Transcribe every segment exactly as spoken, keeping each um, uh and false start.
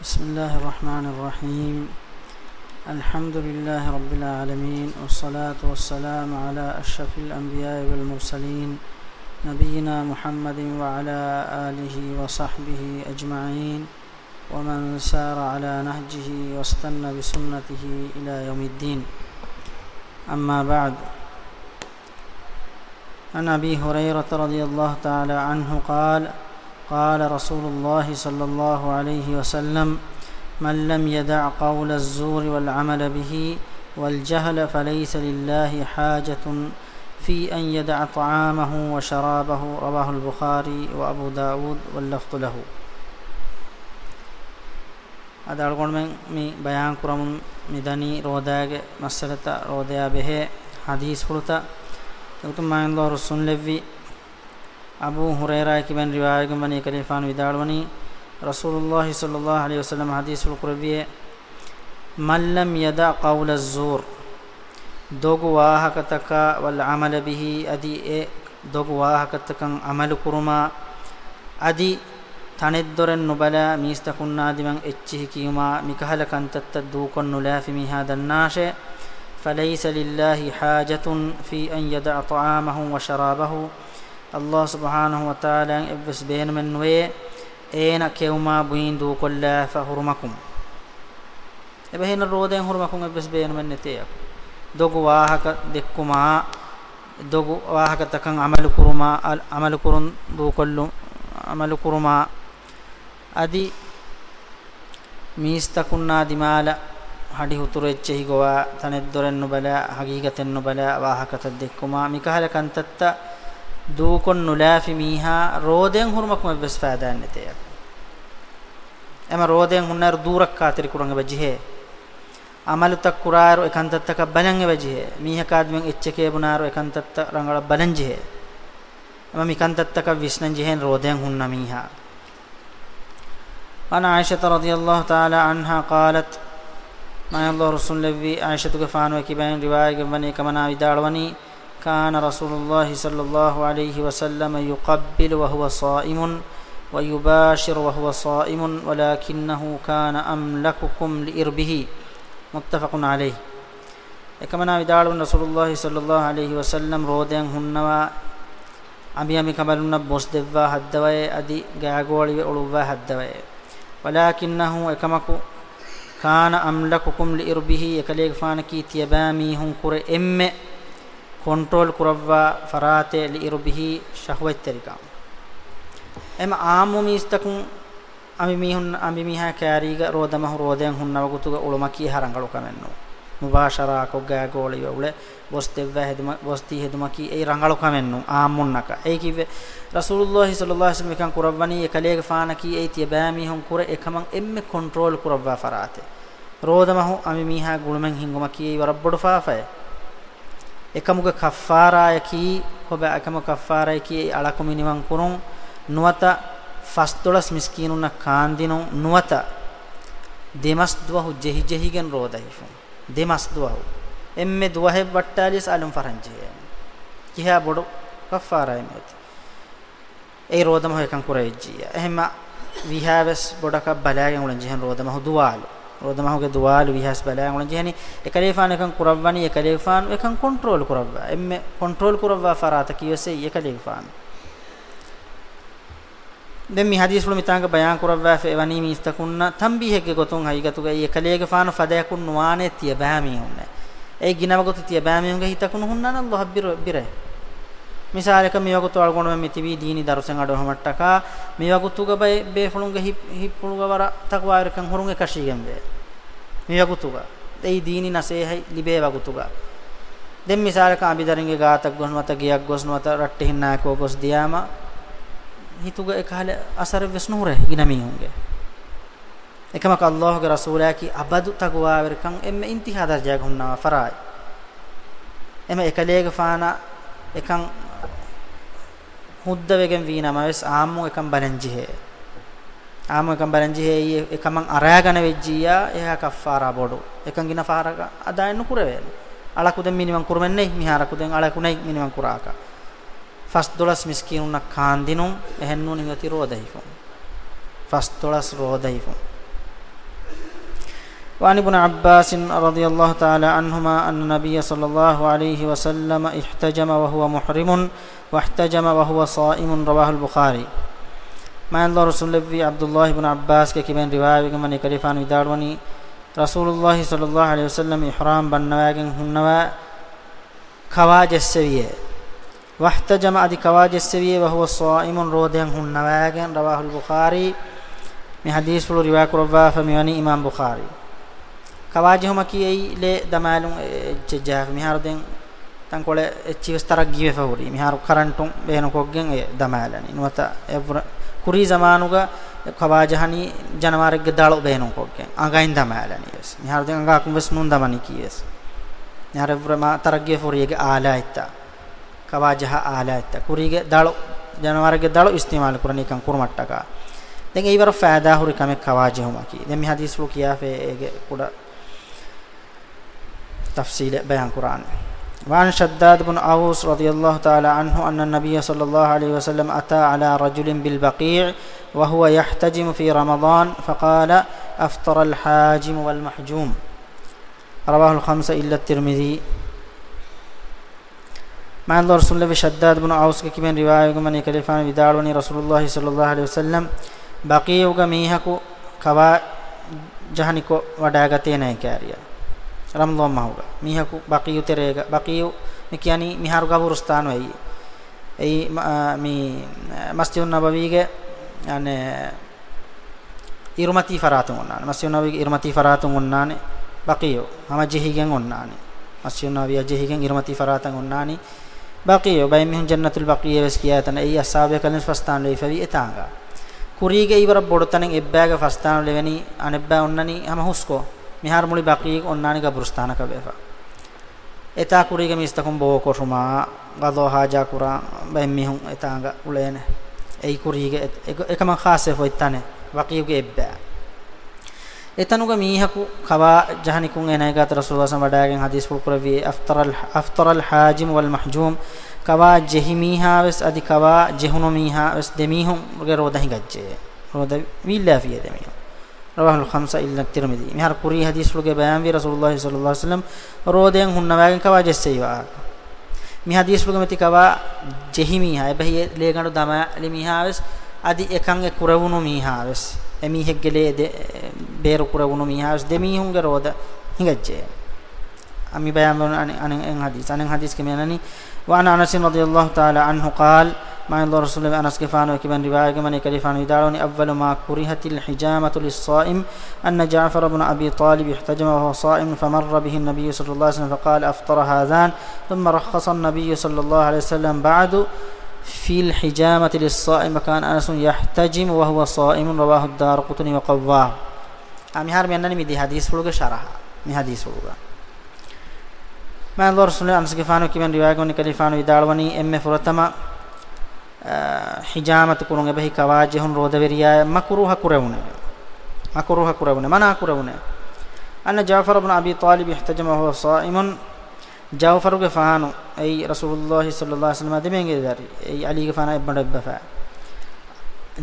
بسم الله الرحمن الرحيم. الحمد لله رب العالمين، والصلاة والسلام على أشرف الأنبياء والمرسلين، نبينا محمد وعلى آله وصحبه أجمعين، ومن سار على نهجه واستن بسنته إلى يوم الدين. أما بعد، عن أبي هريرة رضي الله تعالى عنه قال، قال رسول الله صلى الله عليه وسلم: من لم يدع قول الزور والعمل به والجهل فليس لله حاجة في أن يدع طعامه وشرابه. رواه البخاري وأبو داود واللفظ له. އަދި އަޅުގަނޑުމެން މި ބަޔާން ކުރަމުން މިދަނީ ރޯދާގެ މައްސަލަތައް، ރޯދަޔާ ބެހޭ ޙަދީޘްފުޅުތައް. އެގޮތުން މާތް ﷲ ރުއްސުންލެއްވި އަބޫ ހުރައިރާއަކީ ބައިން ރިވާޔަތްވެގެން ވަނީ، އެކަލޭގެފާނު ވިދާޅުވަނީ، ރަސޫލުﷲ ޞައްލަﷲ ޢަލައިހި ވަސައްލަމަ ޙަދީޘްފުޅު ކުރެއްވިއޭ، من لم يدع قول الزور، ދޮގު ވާހަކަތަކާ، والعمل به، އަދި އެ ދޮގު ވާހަކަތަކަށް ޢަމަލު ކުރުމާ، އަދި ތަނެއްދޮރެއް ނުބަލާ މީސްތަކުންނާ ދިމަން އެއްޗިހި ކިޔުމާ، މިކަހަލަ ކަންތައްތައް ދޫކޮށް ނުލާފި މީހާ ދަންނާށޭ، فليس لله حاجة في أن يدع طعامه وشرابه، ﷲ ސުބްޙާނަހޫ ވަތަޢާލާއަށް އެއްވެސް ބޭނުމެއް ނުވޭ، އޭނަ ކެއުމާ ބުއިން ދޫކޮށްލާފަ ހުރުމަކުން. އެބަހީ ރޯދައިން ހުރުމަކުން އެއްވެސް ބޭނުމެއް ނެތޭ. ދޮގު ވާހަކަ ދެއްކުމާ، ދޮގު ވާހަކަތަކަށް ޢަމަލު ކުރުމާ، އަ، ޢަމަލު ކުރުން ދޫކޮށްލު، ޢަމަލު ކުރުމާ، އަދި މީސްތަކުންނާ ދިމާލަށް ހަޑި ހުތުރު އެއްޗެހި ގޮވާ، ތަނެއްދޮރެއް ނުބަލާ، ހަގީގަތެއް ނުބަލާ، ވާހަކަތައް ދެއްކުމާ، މިކަހަލަ ކަންތައްތައް ދޫކޮށް ނުލާފި މީހާ ރޯދައިން ހުރުމަކުން އެއްވެސް ފައިދާއެއް ނެތޭ. އެމަ ރޯދައިން ހުންނައިރު ދޫރަށް ކާތެރިކުރަން އެބަ ޖެހޭ. ޢަމަލުތައް ކުރާއިރު އެ ކަންތައްތަކަށް ބަލަން އެބަ ޖެހޭ. މީހަކާ ދިމަން އެއްޗެކޭ ބުނާއިރު އެ ކަންތައްތައް ރަނގަޅަށް ބަލަން ޖެހޭ. އެމަ މި ކަންތައްތަކަށް ވިސްނަން ޖެހޭނެ ރޯދައިން ހުންނަ މީހާ. عن عائشة رضي الله تعالى عنها قالت، މާތް ﷲ ރުއްސުންލެއްވި ޢާއިޝަތުގެފާނު އެކި ބައިން ރިވާޔަތްވެގެން ވަނީ، އެކަމަނާ ވިދާޅުވަނީ، كان رسول الله صلى الله عليه وسلم يقبل وهو صائم ويباشر وهو صائم ولكنه كان أملككم لإربه. متفق عليه. އެކަމަނާ ވިދާޅުވަނީ، ރަސޫލުﷲ ޞައްލަﷲ ޢަލައިހި ވަސައްލަމް ރޯދައިން ހުންނަވާ، އަނބިއަނބި ކަނބަލުންނަށް ބޮސް ދެއްވާ ހައްދަވައޭ، އަދި ގާގޯޅިވެ އުޅުއްވާ ހައްދަވައޭ. ولكنه، އެކަމަކު، كان أملككم لإربه، އެކަލޭގެފާނަކީ ތިޔަބައިމީހުން ކުރެ އެންމެ ކޮންޓްރޯލް ކުރައްވާ ފަރާތެއް، لإربه، ޝަހުވަތްތެރިކަން. އެމަ ޢާއްމު މީސްތަކުން އަނބިމީހުން، އަނބިމީހާ ކާރީގަ ރޯދަމަހު ރޯދައިން ހުންނަ ވަގުތުގަ އުޅުމަކީ އެހާ ރަނގަޅު ކަމެއް ނޫން. މުބާޝަރާކޮށް ގާގޯޅިވެ އުޅެ ބޮސް ދެއްވާ ހެދުމަ، ބޮސްދީ ހެދުމަކީ އެއީ ރަނގަޅު ކަމެއް ނޫން ޢާއްމުންނަކަށް. އެއީ ކީއްވެ؟ ރަސޫލުﷲ ޞައްލަﷲ ޢަލައިހި ވަސައްލަމް އެކަން ކުރައްވަނީ އެކަލޭގެފާނަކީ އެއީ ތިޔަބައިމީހުން ކުރެ އެކަމަށް އެންމެ ކޮންޓްރޯލް ކުރައްވާ ފަރާތެއް. ރޯދަމަހު އަނބިމީހާ ގުޅުމެއް ހިންގުމަކީ އެއީ ވަރަށް ބޮޑު ފާފައެއް. އެކަމުގެ ކައްފާރާއަކީ، ކޮބާ އެކަމުގެ ކައްފާރާއަކީ އެއީ އަޅަކު މިނިވަން ކުރުން، ނުވަތަ ފަސްދޮޅަސް މިސްކީނުންނަށް ކާންދިނުން، ނުވަތަ ދެމަސް ދުވަހު ޖެހިޖެހިގެން ރޯދަ ހިފުން. ދެމަސް ދުވަހު. އެންމެ ދުވަހެއް ވައްޓާލިޔަސް އަލުން ފަރަން ޖެހޭނެ. ކިހާ ބޮޑު ކައްފާރާއެއް މިއޮތީ. އެއީ ރޯދަމަހު އެކަން ކުރެވިއްޖިއްޔާ. އެހެންމަ ވީހާވެސް ބޮޑަކަށް ބަލާގެން އުޅެން ޖެހެން ރޯދަމަހު ދުވާލު. ރޯދަމަހުގެ ދުވާލު ވީހާވެސް ބަލާގެން އުޅެން ޖެހެނީ. އެކަލޭފާނު އެކަން ކުރައްވަނީ، އެކަލޭފާނު އެކަން ކޮންޓްރޯލް ކުރައްވާ. އެންމެ ކޮންޓްރޯލް ކުރައްވާ ފަރާތަކީ ވެސް އެއީ އެކަލޭފާނު. ދެން މި ޙަދީޘްފުޅު މިތާނގަ ބަޔާން ކުރައްވާފައި ވަނީ މީސްތަކުންނަށް ތަންބީހެއްގެ ގޮތުން ހަގީގަތުގައި އެކަލޭގެފާނު ފަދަޔަކުން ނުވާނެ ތިޔަބައިމީހުންނެއް. އެއީ ގިނަ ވަގުތު ތިޔަބައިމީހުންގެ ހިތަކު ނުހުންނާނެ ﷲ އަށް ބިރު، ބިރޭ. މިސާލަކަށް މިވަގުތު އަޅުގަނޑުމެން މިތިބީ ދީނީ ދަރުސެއް އަޑުއެހުމަށްޓަކާ، މިވަގުތުގަ ބައެއް ބޭފުޅުންގެ ހި-، ހިތްޕުޅުގަ ވަރަށް ތަޤްވާވެރިކަން ހުރުން އެކަށީގެންވޭ. މިވަގުތުގަ އެއީ ދީނީ ނަސޭހަތް ލިބޭ ވަގުތުގަ. ދެން މިސާލަކަށް އަނބިދަރިންގެ ގާތަށް ގޮސް ނުވަތަ ގެޔަށް ގޮސް ނުވަތަ ރައްޓެހިންނާއެކު ގޮސް ދިޔާމަ، ހިތުގަ އެކަހަލަ އަސަރެއްވެސް ނުހުރޭ ގިނަ މީހުންގެ. އެކަމަކު ﷲގެ ރަސޫލާއަކީ އަބަދު ތަޤްވާވެރިކަން އެންމެ އިންތިހާ ދަރަޖާގަ ހުންނަވާ ފަރާތް. އެމަ އެކަލޭގެފާނަށް އެކަން ހުއްދަވެގެން ވީ ނަމަވެސް، އާއްމު އެކަން ބަލަންޖެހޭ. އާއްމު އެކަން ބަލަންޖެހޭ، އެ-، އެކަމަށް އަރާގަނެވިއްޖިއްޔާ، އެހާ ކައްފާރާ ބޮޑު. އެކަން ގިނަ ފަހަރަކަށް އަދާއެއް ނުކުރެވޭނެ. އަޅަކު ދެން މިނިވަން ކުރުމެއް ނެތް، މިހާރަކު ދެން އަޅަކު ނެތް މިނިވަން ކުރާކަށް. ފަސްދޮޅަސް މިސްކީނުންނަށް ކާންދިނުން، އެހެންނޫން މިއޮތީ ރޯދަ ހިފުން. ފަސްދޮޅަސް ރޯދަ ހިފުން. وعن ابن عباس رضي الله تعالى عنهما أن النبي صلى الله عليه وسلم احتجم وهو محرم واحتجم وهو صائم. رواه البخاري. މާތް ރަސޫލެއްވި ޢަބްދުﷲ ބިން ޢައްބާސްގެ ކިބައިން ރިވާޔަތްވެގެން ވަނީ، ކަލޭގެފާނު ވިދާޅުވަނީ، ރަސޫލުﷲ ޞައްލަﷲ ޢަލައިހި ވަސައްލަމް އިޙްރާމް ބަންނަވައިގެން ހުންނަވާ ކަވާ ޖެއްސެވިއޭ. واحتجم، އަދި ކަވާ ޖެއްސެވިއޭ، وهو صائم، ރޯދަޔަށް ހުންނަވައިގެން. رواه البخاري. މި ޙަދީޘްފުޅު ރިވާކުރައްވާފަ މިވަނީ އިމާމް ބުޚާރީ. ކަވާ ޖެހުމަކީ އެއީ ލޭ ދަމާލުން އެއްޗެއް ޖަހާފަ. މިހާރު ދެން ތަންކޮޅެއް އެއްޗިވެސް ތަރައްގީވެފަ ހުރީ. މިހާރު ކަރަންޓުން ބޭނުންކޮށްގެން އެ ދަމާލަނީ. ނުވަތަ އެއްވުރެ ކުރީ ޒަމާނުގަ ކަވާ ޖަހަނީ ޖަނަވާރެއްގެ ދަޅު ބޭނުންކޮށްގެން އަނގައިން ދަމާލަނީ ވެސް. މިހާރު ދެން އަނގައަކުން ވެސް ނޫން ދަމަނީކީ ވެސް. މިހާރު އެއްވުރެ މާ ތަރައްގީވެފަ ހުރީ އޭގެ އާލާތްތައް. ކަވާ ޖަހާ އާލާތްތައް. ކުރީގެ ދަޅު، ޖަނަވާރެއްގެ ދަޅު އިސްތިޢުމާލު ކުރަނީ ކަން ކުރުމަށްޓަކާ. ދެން އެއީ ވަރަށް ފައިދާހުރި ކަމެއް ކަވާ ޖެހުމަކީ. ދެން މި ޙަދީޘްފުޅު ކިޔާފައި އޭގެ ކުޑަ ތަފްޞީލެއް ބަޔާން ކުރާނެ. وعن شداد بن أوس رضي الله تعالى عنه أن النبي صلى الله عليه وسلم أتى على رجل بالبقيع وهو يحتجم في رمضان فقال: أفطر الحاجم والمحجوم. رواه الخمسة إلا الترمذي. މާތް ރަސޫލެއްވި ޝައްދާދު ބުނު އައުސްގެ ކިބައިން ރިވާޔަތްވެގެން ވަނީ، ކަލޭގެފާނު ވިދާޅުވަނީ، ރަސޫލުﷲ ޞައްލަﷲ ޢަލައިހި ވަސައްލަމް ބަޤީޢުގަ މީހަކު ކަވާ ޖަހަނިކޮށް ވަޑައިގަތޭ ނައިކާރިއަށް. ރަމަޟާން މަހުގަ މީހަކު ބަޤީޢު ތެރޭގަ، ބަޤީޢު މި ކިޔަނީ މިހާރު ގަބުރުސްތާނު އެއީ. އެއީ މަ-، މި މަސްޖިދުއް ނަބަވީގެ، އަނެއް، އިރުމަތީ ފަރާތުން އޮންނާނެ. މަސްޖިދުއް ނަބަވީގެ އިރުމަތީ ފަރާތުން އޮންނާނެ ބަޤީޢު. ހަމަ ޖެހިގެން އޮންނާނެ. މަސްޖިދުއް ނަބަވީއަށް ޖެހިގެން އިރުމަތީ ފަރާތަށް އޮންނާނީ ބަޤީޢު. ބައެއް މީހުން ޖަންނަތުލް ބަޤީޢޭ ވެސް ކިޔާ ތަނެއް. އެއީ އަޞްޙާބު ބަކްރު ފަސްދާން ލެވިފަވި އެތާނގަ. ކުރީގެ އެއީ ވަރަށް ބޮޑު ތަނެއް. އެއްބައިގެ ފަސްދާން ލެވެނީ، އަނެއްބައި އޮންނަނީ ހަމަ ހުސްކޮށް. މިހާރު މުޅި ބަޤީޢު އޮންނާނީ ގަބުރުސްތާނަކަށް ވެފަ. އެތާ ކުރީގެ މީސްތަކުން ބޯކޮށުމާ، ގަޟާ ޙާޖާ ކުރާ ބައެއް މީހުން އެތާނގަ އުޅޭނެ. އެއީ ކުރީގެ އެ-، އެ-، އެކަމަށް ޚާއްޞަވެފަ އޮތް ތަނެއް، ބަޤީޢުގެ އެއްބައި. އެތަނުގަ މީހަކު ކަވާ ޖަހަނިކޮށް އޭނާގެ ގާތަށް ރަސޫލުﷲ ޞައްލަﷲ ޢަލައިހި ވަސައްލަމް ވަޑައިގެން ޙަދީޘްފުޅު ކުރެއްވި، أفطر ال-، أفطر الحاجم والمحجوم، ކަވާ ޖެހި މީހާ ވެސް އަދި ކަވާ ޖެހުނު މީހާ ވެސް ދެމީހުންގެ ރޯދަ ހިނގައްޖެ. ރޯދަ ވީއްލާފިޔޭ ދެމީހުން. رواه الخمسة إلا الترمذي. މިހާރު ކުރީ ޙަދީޘްފުޅުގެ ބަޔާންވީ ރަސޫލުﷲ ޞައްލަﷲ ޢަލައިހި ވަސައްލަމް ރޯދަޔަށް ހުންނަވައިގެން ކަވާ ޖެއްސެވި ވާހަކަ. މި ޙަދީޘްފުޅުގެ މެތި ކަވާ ޖެހި މީހާ، އެބަހީ ލޭގަނޑު ދަމާލި މީހާ ވެސް އަދި އެކަން އެ ކުރެވުނު މީހާ ވެސް، އެ މީހެއްގެ ލޭ ދެ-، ބޭރު ކުރެވުނު މީހާ ވެސް ދެމީހުންގެ ރޯދަ ހިނގައްޖެ. އަ، މި ބަޔާންވެ އަނެއް، އަނެއް އެއް ޙަދީޘް. އަނެއް ޙަދީޘްގެ މި އަންނަނީ، وعن أنس رضي الله تعالى عنه قال، މާތް ރަސޫލު އަނަސްގެފާނު ކިބައިން ރިވާޔަތްވެގެން ވަނީ، ކަލޭގެފާނު ވިދާޅުވަނީ، أول ما كرهت الحجامة للصائم أن جعفر بن أبي طالب احتجم وهو صائم فمر به النبي صلى الله عليه وسلم فقال: أفطر هذان، ثم رخص النبي صلى الله عليه وسلم بعد في الحجامة للصائم وكان أنس يحتجم وهو صائم. رواه الدارقطني وقواه. އާ، މިހާރު މި އަންނަނީ މި ދި ޙަދީޘްފުޅުގެ ޝަރަޙަ. މި ޙަދީޘްފުޅުގަ މާތް ރަސޫލު އަނަސްގެފާނު ކިބައިން ރިވާޔަތްވެގެން ވަނީ، ކަލޭގެފާނު ވިދާޅުވަނީ، އެންމެ ފުރަތަމަ، އާ، ޙިޖާމަތު ކުރުން އެބަހީ ކަވާ ޖެހުން ރޯދަވެރިޔާއަށް މަކުރޫހަ ކުރެވުނެވެ. މަކުރޫހަ ކުރެވުނެ، މަނާ ކުރެވުނެ. أن جعفر بن أبي طالب احتجم وهو صائم. ޖަޢުފަރުގެފާނު، އެއީ ރަސޫލުﷲ ޞައްލަﷲ ޢަލައިހި ވަސައްލަމާ ދެމެންގެ ދަރި، އެއީ ޢަލީގެފާނާ އެއްބަނޑު އެއްބަފާ.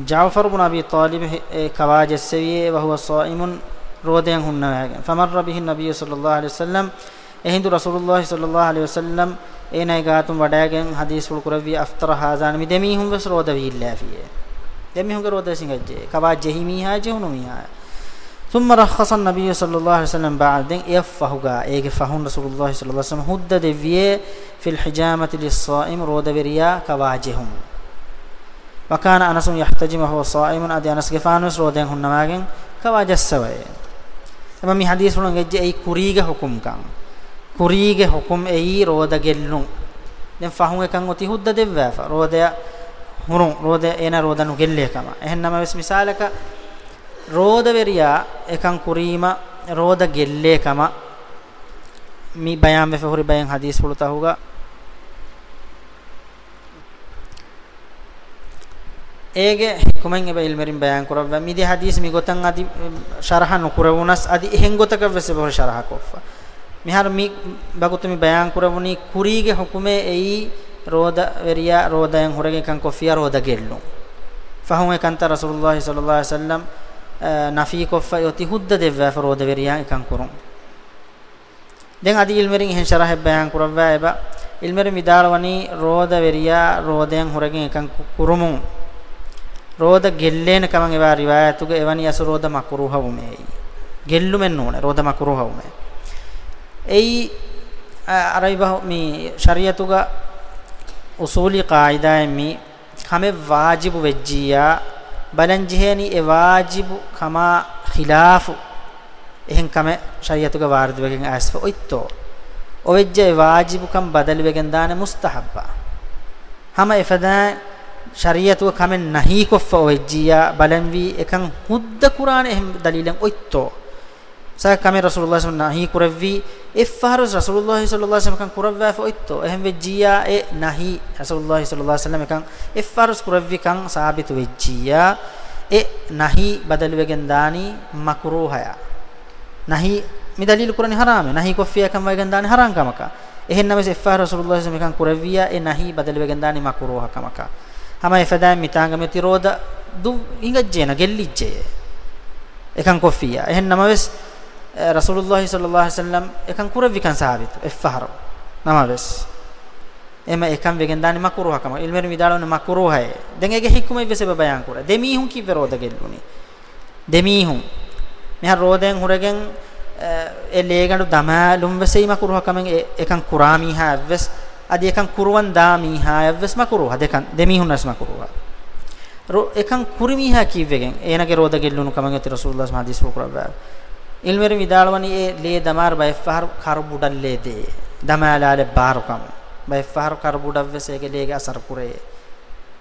ޖަޢުފަރު ބުނު އަބީ ޠާލިބު ހެ-، އެ ކަވާ ޖެއްސެވިއޭ، وهو صائم، ރޯދަޔަށް ހުންނަވައިގެން. فمر به النبي صلى الله عليه وسلم، އެހިނދު ރަސޫލުﷲ ޞައްލަﷲ ޢަލައިހި ވަސައްލަމް އޭނާގެ ގާތުން ވަޑައިގެން ޙަދީޘްފުޅު ކުރެއްވި، أفطر هذان، މި ދެމީހުން ވެސް ރޯދަ ވީއްލާފިޔޭ. ދެމީހުންގެ ރޯދަ ވެސް ހިނގައްޖެ. ކަވާ ޖެހި މީހާ، ޖެހުނު މީހާ. ثم رخص النبي صلى الله عليه وسلم بعد، ދެން އެއަށްފަހުގަ، އޭގެ ފަހުން ރަސޫލުﷲ ޞައްލަﷲ ޢަލައިހި ވަސައްލަމް ހުއްދަ ދެއްވިޔޭ، في الحجامة للصائم، ރޯދަވެރިޔާ ކަވާ ޖެހުން. وكان أنس يحتجم وهو صائم، އަދި އަނަސްގެފާނުވެސް ރޯދައިން ހުންނަވާގެން ކަވާ ޖައްސަވައޭ. އެމަ މި ޙަދީޘްފުޅުން އެއްޗެއް އެއީ ކުރީގެ ޙުކުމްކަން. ކުރީގެ ޙުކުމް އެއީ ރޯދަ ގެއްލުން. ދެން ފަހުން އެކަން އޮތީ ހުއްދަ ދެއްވާފަ. ރޯދަޔަށް ހުރުން، ރޯދަ، އޭނަ ރޯދަ ނުގެއްލޭ ކަމަށް. އެހެން ނަމަވެސް މިސާލަކަށް ރޯދަވެރިޔާ އެކަން ކުރީމަ ރޯދަ ގެއްލޭ ކަމަށް މި ބަޔާންވެފަ ހުރި ބައެއް ޙަދީޘްފުޅުތަހުގަ އޭގެ ޙުކުމެއް އެބަ ޢިލްމުވެރިން ބަޔާން ކުރައްވާ. މި ދެ ޙަދީޘް މި ގޮތަށް އަދި ޝަރަޙަ ނުކުރެވުނަސް، އަދި އެހެން ގޮތަކަށް ވެސް އެބަހުރި ޝަރަޙަ ކޮށްފަ. މިހާރު މި ވަގުތު މި ބަޔާން ކުރެވުނީ ކުރީގެ ޙުކުމެއް އެއީ ރޯދަވެރިޔާ ރޯދައިން ހުރެގެން ކަން ކޮށްފިޔާ ރޯދަ ގެއްލުން. ފަހުން އެ ކަންތައް ރަސޫލުﷲ ޞައްލަﷲ ޢަލައިހި ވަސައްލަމް ނަފީކޮށްފައި އޮތީ ހުއްދަ ދެއްވާފަ ރޯދަވެރިޔާ އެކަން ކުރުން. ދެން އަދި އިލްމެރިން އެހެން ޝަރަހެއް ބަޔާން ކުރައްވާ އެބަ. އިލްމެރިން ވިދާޅުވަނީ، ރޯދަވެރިޔާ ރޯދައަށް ހުރެގެން އެކަން ކު-، ކުރުމުން ރޯދަ ގެއްލޭނެ ކަމަށް އެވާ ރިވާޔަތުގަ އެވަނީ އަސްލު ރޯދަ މަކުރޫހަވުމޭ. ގެއްލުމެއް ނޫނޭ، ރޯދަ މަކުރޫހަވުމޭ. އެއީ، އަ، އަރަބި ބަހު-، މި ޝަރީޢަތުގަ އުސޫލީ ޤާޢިދާއެއް މީ، ކަމެއް ވާޖިބު ވެއްޖިއްޔާ، ބަލަން ޖެހޭނީ އެ ވާޖިބު ކަމާ ޚިލާފު އެހެން ކަމެއް ޝަރީޢަތުގަ ވާރިދުވެގެން އައިސްފަ އޮތްތޯ؟ އޮވެއްޖެ އެ ވާޖިބުކަން ބަދަލުވެގެން ދާނެ މުސްތަޙައްބަށް. ހަމަ އެފަދައިން ޝަރީޢަތުގަ ކަމެއް ނަހީކޮށްފަ އޮވެއްޖިއްޔާ، ބަލަންވީ އެކަން ހުއްދަ ކުރާނެ އެހެން ދަލީލެއް އޮތްތޯ؟ ސާ ކަމެއް ރަސޫލުﷲ ނަހީ ކުރެއްވީ، އެއްފަހަރުވެސް ރަސޫލުﷲ ޞައްލަﷲ ޢަލައިހި ވަސައްލަމަ އެކަން ކުރައްވާފަ އޮތްތޯ؟ އެހެން ވެއްޖިއްޔާ، އެ ނަހީ، ރަސޫލުﷲ ޞައްލަﷲ ޢަލައިހި ވަސައްލަމަ އެކަން އެއްފަހަރުވެސް ކުރެއްވިކަން ސާބިތު ވެއްޖިއްޔާ، އެ ނަހީ ބަދަލުވެގެން ދާނީ މަކުރޫހަޔާ. ނަހީ މި ދަލީލު ކުރަނީ ޙަރާމޭ. ނަހީ ކޮށްފިއްޔާ އެކަން ވެގެން ދާނީ ޙަރާމް ކަމަކަށް. އެހެން ނަމަވެސް އެއްފަހަރު ރަސޫލުﷲ ޞައްލަﷲ ޢަލައިހި ވަސައްލަމަ އެކަން ކުރެއްވިއްޔާ، އެ ނަހީ ބަދަލުވެގެން ދާނީ މަކުރޫހަ ކަމަކަށް. ހަމަ އެފަދައިން މިތާނގަ މިއޮތީ ރޯދަ ދު ހިނގައްޖެއެއް ނަ ގެއްލިއްޖެއެއް. އެކަން ކޮށްފިއްޔާ. އެހެން ނަމަވެސް، އެ، ރަސޫލުﷲ ޞައްލަﷲ ޢަލައިހި ވަސައްލަމަ އެކަން ކުރެއްވިކަން ސާބިތު އެއްފަހަރު ނަމަވެސް. އެމަ އެކަން ވެގެން ދާނީ މަކުރޫހަ ކަމަށް. އިލްމެރިން ވިދާޅުވަނީ މަކުރޫހައޭ. ދެން އޭގެ ޙިކުމަތް ވެސް އެބަ ބަޔާން ކުރޭ. ދެ މީހުން ކީއްވެ ރޯދަ ގެއްލުނީ؟ ދެ މީހުން. މިހާރު ރޯދައިން ހުރެގެން، އެ، އެ ލޭގަނޑު ދަމާލުން ވެސް އެއީ މަކުރޫހަ ކަމެއް. އެ، އެކަން ކުރާ މީހާއަށް ވެސް، އަދި އެކަން ކުރުވަން ދާ މީހާއަށް ވެސް މަކުރޫހަ. ދެކަން، ދެ މީހުންނަށް ވެސް މަކުރޫހަ. ރޯ-، އެކަން ކުރި މީހާ ކީއްވެގެން؟ އޭނަގެ ރޯދަ ގެއްލުނު ކަމަށް އޮތީ ރަސޫލުﷲ ޙަދީޘްފުޅު ކުރައްވާ. އިލްމެރިން ވިދާޅުވަނީ އެ ލޭ ދަމާރު ބައެއްފަހަރު ކަރުބުޑަށް ލޭ ދޭ. ދަމާލާލެއް ބާރު ކަމުން. ބައެއްފަހަރު ކަރުބުޑަށް ވެސް އޭގެ ލޭގެ އަސަރު ކުރޭ.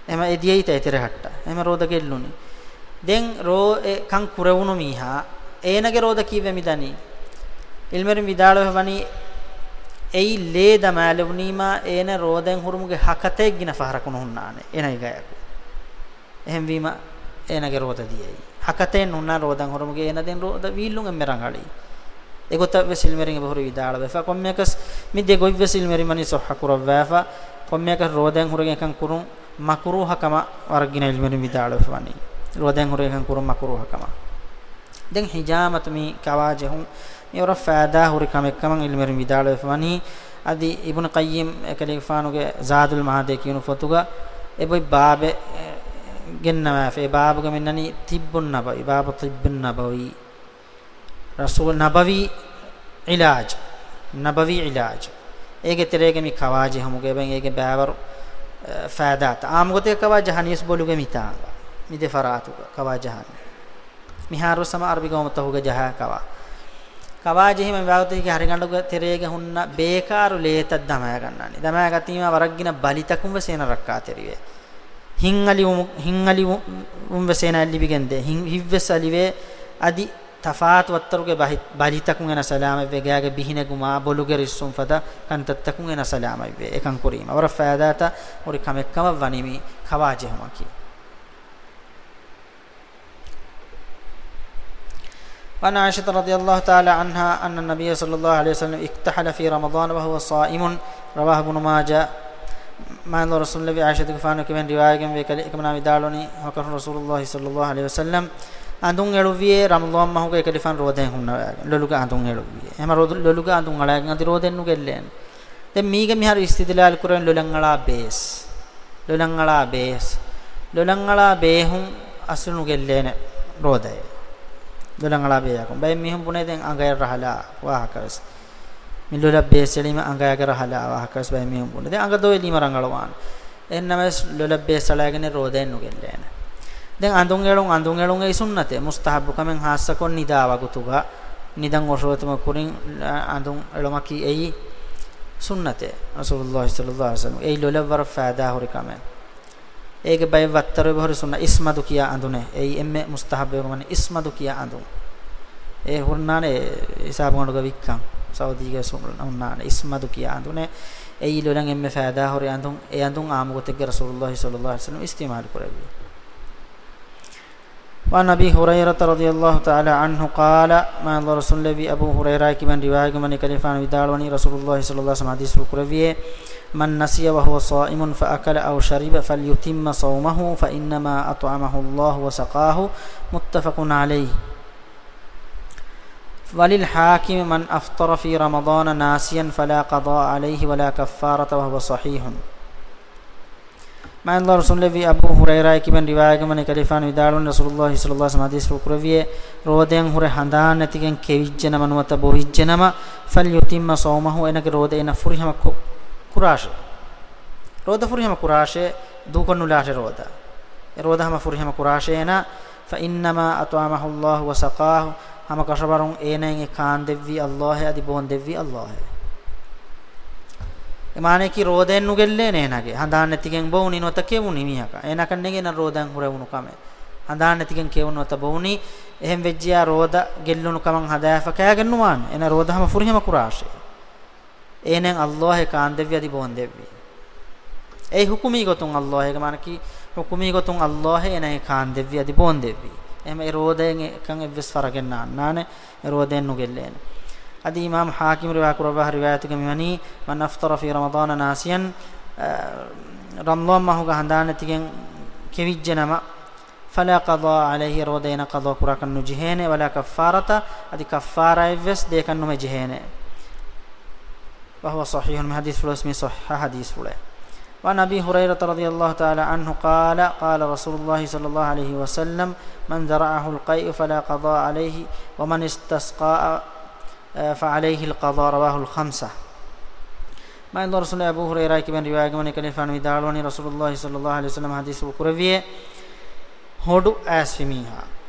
އެމަ އެ ދިޔައީތަ އެތެރެ ހައްޓަ. އެމަ ރޯދަ ގެއްލުނީ. ދެން ރޯ އެ ކަން ކުރެވުނު މީހާ، އޭނަގެ ރޯދަ ކީއްވެ މިދަނީ؟ އިލްމެރިން ވިދާޅުވެފަ ވަނީ، އެއީ ލޭ ދަމާލެވުނީމާ އޭނަ ރޯދައިން ހުރުމުގެ ހަކަތައެއް ގިނަ ފަހަރަކު ނުހުންނާނެ އޭނަގެ ގަޔަކު. އެހެންވީމަ އޭނަގެ ރޯދަ ދިޔައީ. ހަކަތައެއް ނުންނާ ރޯދައިން ހުރުމުގެ އޭނަ ދެން ރޯދަ ވީއްލުން އެންމެ ރަނގަޅީ. އެގޮތަށް ވެސް އިލްމެރިން އެބަހުރި ވިދާޅުވެފަ. ކޮންމެއަކަސް މި ދެ ގޮތް ވެސް އިލްމެރިން ވަނީ ޞައްޙަ ކުރައްވާފަ. ކޮންމެއަކަސް ރޯދައިން ހުރެގެން އެކަން ކުރުން މަކުރޫހަ ކަމަށް ވަރަށް ގިނަ އިލްމެރިން ވިދާޅުވެފަ ވަނީ. ރޯދައިން ހުރެގެން އެކަން ކުރުން މަކުރޫހަ ކަމަށް. ދެން ޙިޖާމަތު މި ކަވާ ޖެހުން މި ވަރަށް ފައިދާ ހުރި ކަމެއް ކަމަށް އިލްމެރިން ވިދާޅުވެފަ ވަނީ. އަދި އިބްނު ޤައްޔިމް އެކަލޭގެފާނުގެ ޒާދުލް މަޢާދޭ ކިޔުނު ފޮތުގަ އެބޮތް ބާބެއް، އެ، ގެންނަވާފަ. އެ ބާބުގަ މިންނަނީ ޠިއްބުން ނަބަވީ، ބާބު ޠިއްބުން ނަބަވީ. ރަސޫލް ނަބަވީ ޢިލާޖް، ނަބަވީ ޢިލާޖް. އޭގެ ތެރޭގަ މި ކަވާ ޖެހުމުގެ އެބަ އޭގެ ބައިވަރު، އެ، ފައިދާތައް. އާއްމުގޮތެއް ކަވާ ޖަހަނީސް ބޮލުގެ މިތާނގަ. މި ދެ ފަރާތުގަ ކަވާ ޖަހަނީ. މިހާރު ސަމަ އަރަބި ގައުމުތަކުގަ ޖަހާ ކަވާ. ކަވާ ޖެހީމަ މި ވާގޮތަކީ ހަރިގަނޑުގެ ތެރޭގަ ހުންނަ ބޭކާރު ލޭތައް ދަމާގަންނާނީ. ދަމާގަތީމާ ވަރަށް ގިނަ ބަލިތަކުން ވެސް އޭނަ ރައްކާތެރިވޭ. ހިތްއަލިވުމު-، ހިތްއަލިވުން ވެސް އޭނަ އެއްލިބިގެންދޭ. ހިތް-، ހިތްވެސް އަލިވޭ. އަދި ތަފާތު ވައްތަރުގެ ބަހި-، ބަލިތަކުން އޭނަ ސަލާމަތްވޭ. ގާގެ ބިހިނެގުމާ، ބޮލުގެ ރިއްސުން ފަދަ ކަންތައްތަކުން އޭނަ ސަލާމަތްވޭ. އެކަން ކުރީމަ ވަރަށް ފައިދާތައް ހުރި ކަމެއްކަމަށް ވަނީ މި ކަވާ ޖެހުމަކީ. وعن عائشة رضي الله تعالى عنها أن النبي صلى الله عليه وسلم اكتحل في رمضان وهو صائم. رواه ابن ماجه. މާތް ރަސޫލު ޢާއިޝަތުގެފާނު ކިޔަވަން ރިވާޔަތްގެންވޭ، އެކަލޭ-، އެކަމަނާ ވިދާޅުވަނީ، ހަކަށް ރަސޫލުﷲ ޞައްލަﷲ ޢަލައިހި ވަސައްލަމް އަނދުން އެޅުއްވިއޭ ރަމަޟާން މަހުގަ އެކަލޭގެފާނު ރޯދައިން ހުންނަވައިގެން، ލޮލުގަ އަނދުން އެޅުއްވިއޭ. އެހެންމަ ރޯދަ-، ލޮލުގަ އަނދުން އަޅައިގެން އަދި ރޯދައެއް ނުގެއްލޭނެ. ދެން މީގެ މިހާރު އިސްތިދްލާލު ކުރެވެން ލޮލަށް އަޅާ ބޭސް. ލޮލަށް އަޅާ ބޭސް. ލޮލަށް އަޅާ ބޭހުން އަސްލު ނުގެއްލޭނެ ރޯދައެއް. ލޮލަށް އަޅާ ބޭހަކުން. ބައެއް މީހުން ބުނޭ ދެން އަނގަޔަށް ރަހަލާ ވާހަކަވެސް. މި ލޮލަށް ބޭސް އެޅީމަ އަނގަޔަށް ރަހަލާ ވާހަކަވެސް ބައެއް މީހުން ބުނޭ. ދެން އަނގަ ދޮވެލީމަ ރަނގަޅުވާނެ. އެހެންނަމަވެސް ލޮލަށް ބޭސް އަޅައިގެން ރޯދައެއް ނުގެއްލޭނެ. ދެން އަނދުން އެޅުން، އަނދުން އެޅުން އެއީ ސުންނަތެއް. މުސްތަޙައްބު ކަމެއް ހާއްސަކޮށް ނިދާ ވަގުތުގަ، ނިދަން އޮށޯތުމަށް ކުރިން އަނދުން އެޅުމަކީ އެއީ ސުންނަތެއް. ރަސޫލުﷲ ޞައްލަﷲ ޢަލައިހި ވަސައްލަމް އެއީ ލޮލަށް ވަރަށް ފައިދާ ހުރި ކަމެއް. އޭގެ ބައެއް ވައްތަރު އެބަހުރި ސުންނަ އިސްމަދު ކިޔާ އަނދުނެއް. އެއީ އެންމެ މުސްތަޙައްބު ވަނީ އިސްމަދު ކިޔާ އަނދުން. އެ ހުންނާނެ ހިސާބުގަނޑުގަ ވިއްކަން. ސައުދީގަ ހުންނާނެ އިސްމަދު ކިޔާ އަނދުނެއް. އެއީ ލޮލަށް އެންމެ ފައިދާ ހުރި އަނދުން. އެ އަނދުން އާއްމުގޮތެއްގަ ރަސޫލުﷲ ޞައްލަﷲ ޢަލައިހި ވަސައްލަމް އިސްތިޢުމާލު ކުރެއްވި. وعن أبي هريرة رضي الله تعالى عنه قال، މާތް ރަސޫލު އަބޫ ހުރައިރާ ކިބަން ރިވާޔަތްވަނީ، ކަލޭގެފާނު ވިދާޅުވަނީ، ރަސޫލުﷲ ޞައްލަﷲ ޢަލައިހި ވަސައްލަމަ ޙަދީޘްފުޅު ކުރެއްވިއޭ، من نسي وهو صائم فأكل أو شرب فليتم صومه فإنما أطعمه الله وسقاه، متفق عليه. وللحاكم من أفطر في رمضان ناسيا فلا قضاء عليه ولا كفارة وهو صحيح. މާތް ރަސޫލު އަބޫ ހުރައިރާ ކިބަން ރިވާޔަތްވަނީ، ކަލޭގެފާނު ވިދާޅުވަނީ، ރަސޫލުﷲ ޞައްލަﷲ ޢަލައިހި ވަސައްލަމަ ޙަދީޘްފުޅު ކުރެއްވިއޭ، ރޯދައިން ހުރެ ހަނދާން ނެތިގެން ކެވިއްޖެނަމަ ނުވަތަ ބޮހިއްޖެނަމަ، فليتم صومه، އޭނަގެ ރޯދަ އޭނަ ފުރިހަމަ ކު-، ކުރާށޭ. ރޯދަ ފުރިހަމަ ކުރާށޭ، ދޫކޮށްނުލާށޭ ރޯދަ. އެ ރޯދަ ހަމަ ފުރިހަމަ ކުރާށޭ އޭނަ، فإنما أطعمه الله وسقاه، ހަމަ ކަށަވަރުން އޭނައަށް އެ ކާންދެއްވީ ﷲއޭ، އަދި ބޯންދެއްވީ ﷲއޭ. އެ މާނަޔަކީ ރޯދައެއް ނުގެއްލޭނެ އޭނަގެ. ހަނދާން ނެތިގެން ބޮވުނީ ނުވަތަ ކެވުނީ މީހަކަށް، އޭނަކަށް ނޭނގޭ އޭނަ ރޯދައިން ހުރެވުނު ކަމެއް. ހަނދާން ނެތިގެން ކެވުނު ނުވަތަ ބޮވުނީ، އެހެން ވެއްޖިޔާ ރޯދަ ގެއްލުނު ކަމަށް ހަދާފަ ކާގެން ނުވާނެ. އޭނަ ރޯދަ ހަމަ ފުރިހަމަ ކުރާށޭ. އޭނައަށް ﷲއޭ ކާންދެއްވީ އަދި ބޯންދެއްވީ. އެއީ ޙުކުމީ ގޮތުން ﷲ، އޭގެ މާނައަކީ، ޙުކުމީ ގޮތުން ﷲ އޭނައަށް ކާންދެއްވީ އަދި ބޯންދެއްވީ. އެހެން އެ ރޯދައިން އެކަން އެއްވެސް ފަރަގެއް ނާންނާނެ، އެ ރޯދައެއް ނުގެއްލޭނެ. އަދި އިމާމް ޙާކިމް ރިވާ ކުރައްވާ ރިވާޔަތުގަ މިވަނީ، من أفطر في رمضان ناسيا، އަ، ރަމަޟާން މަހުގަ ހަނދާން ނެތިގެން ކެވިއްޖެނަމަ، فلا قضاء عليه، ރޯދަ އޭނަ ޤަޟާ ކުރާކަށް ނުޖެހޭނެ، ولا كفارة، އަދި ކައްފާރާއެއްވެސް ދޭކަށް ނުމެ ޖެހޭނެ. وهو صحيح، މި ޙަދީޘްފުޅުވެސް މި ޞައްޙަ ޙަދީޘްފުޅެއް. وعن أبي هريرة رضي الله تعالى عنه قال، قال رسول الله صلى الله عليه وسلم، من ذرعه القيء فلا قضاء عليه، ومن استسقى فعليه القضاء، رواه الخمسة. މާތް ރަސޫލު އަބޫ ހުރައިރާ ކިބަން ރިވާޔަތްވަނީ، ކަލޭގެފާނު ވިދާޅުވަނީ، ރަސޫލުﷲ ޞައްލަﷲ ޢަލައިހި ވަސައްލަމަ ޙަދީޘްފުޅު ކުރެއްވިއޭ، ހޮޑު އައިސްފި މީހާ،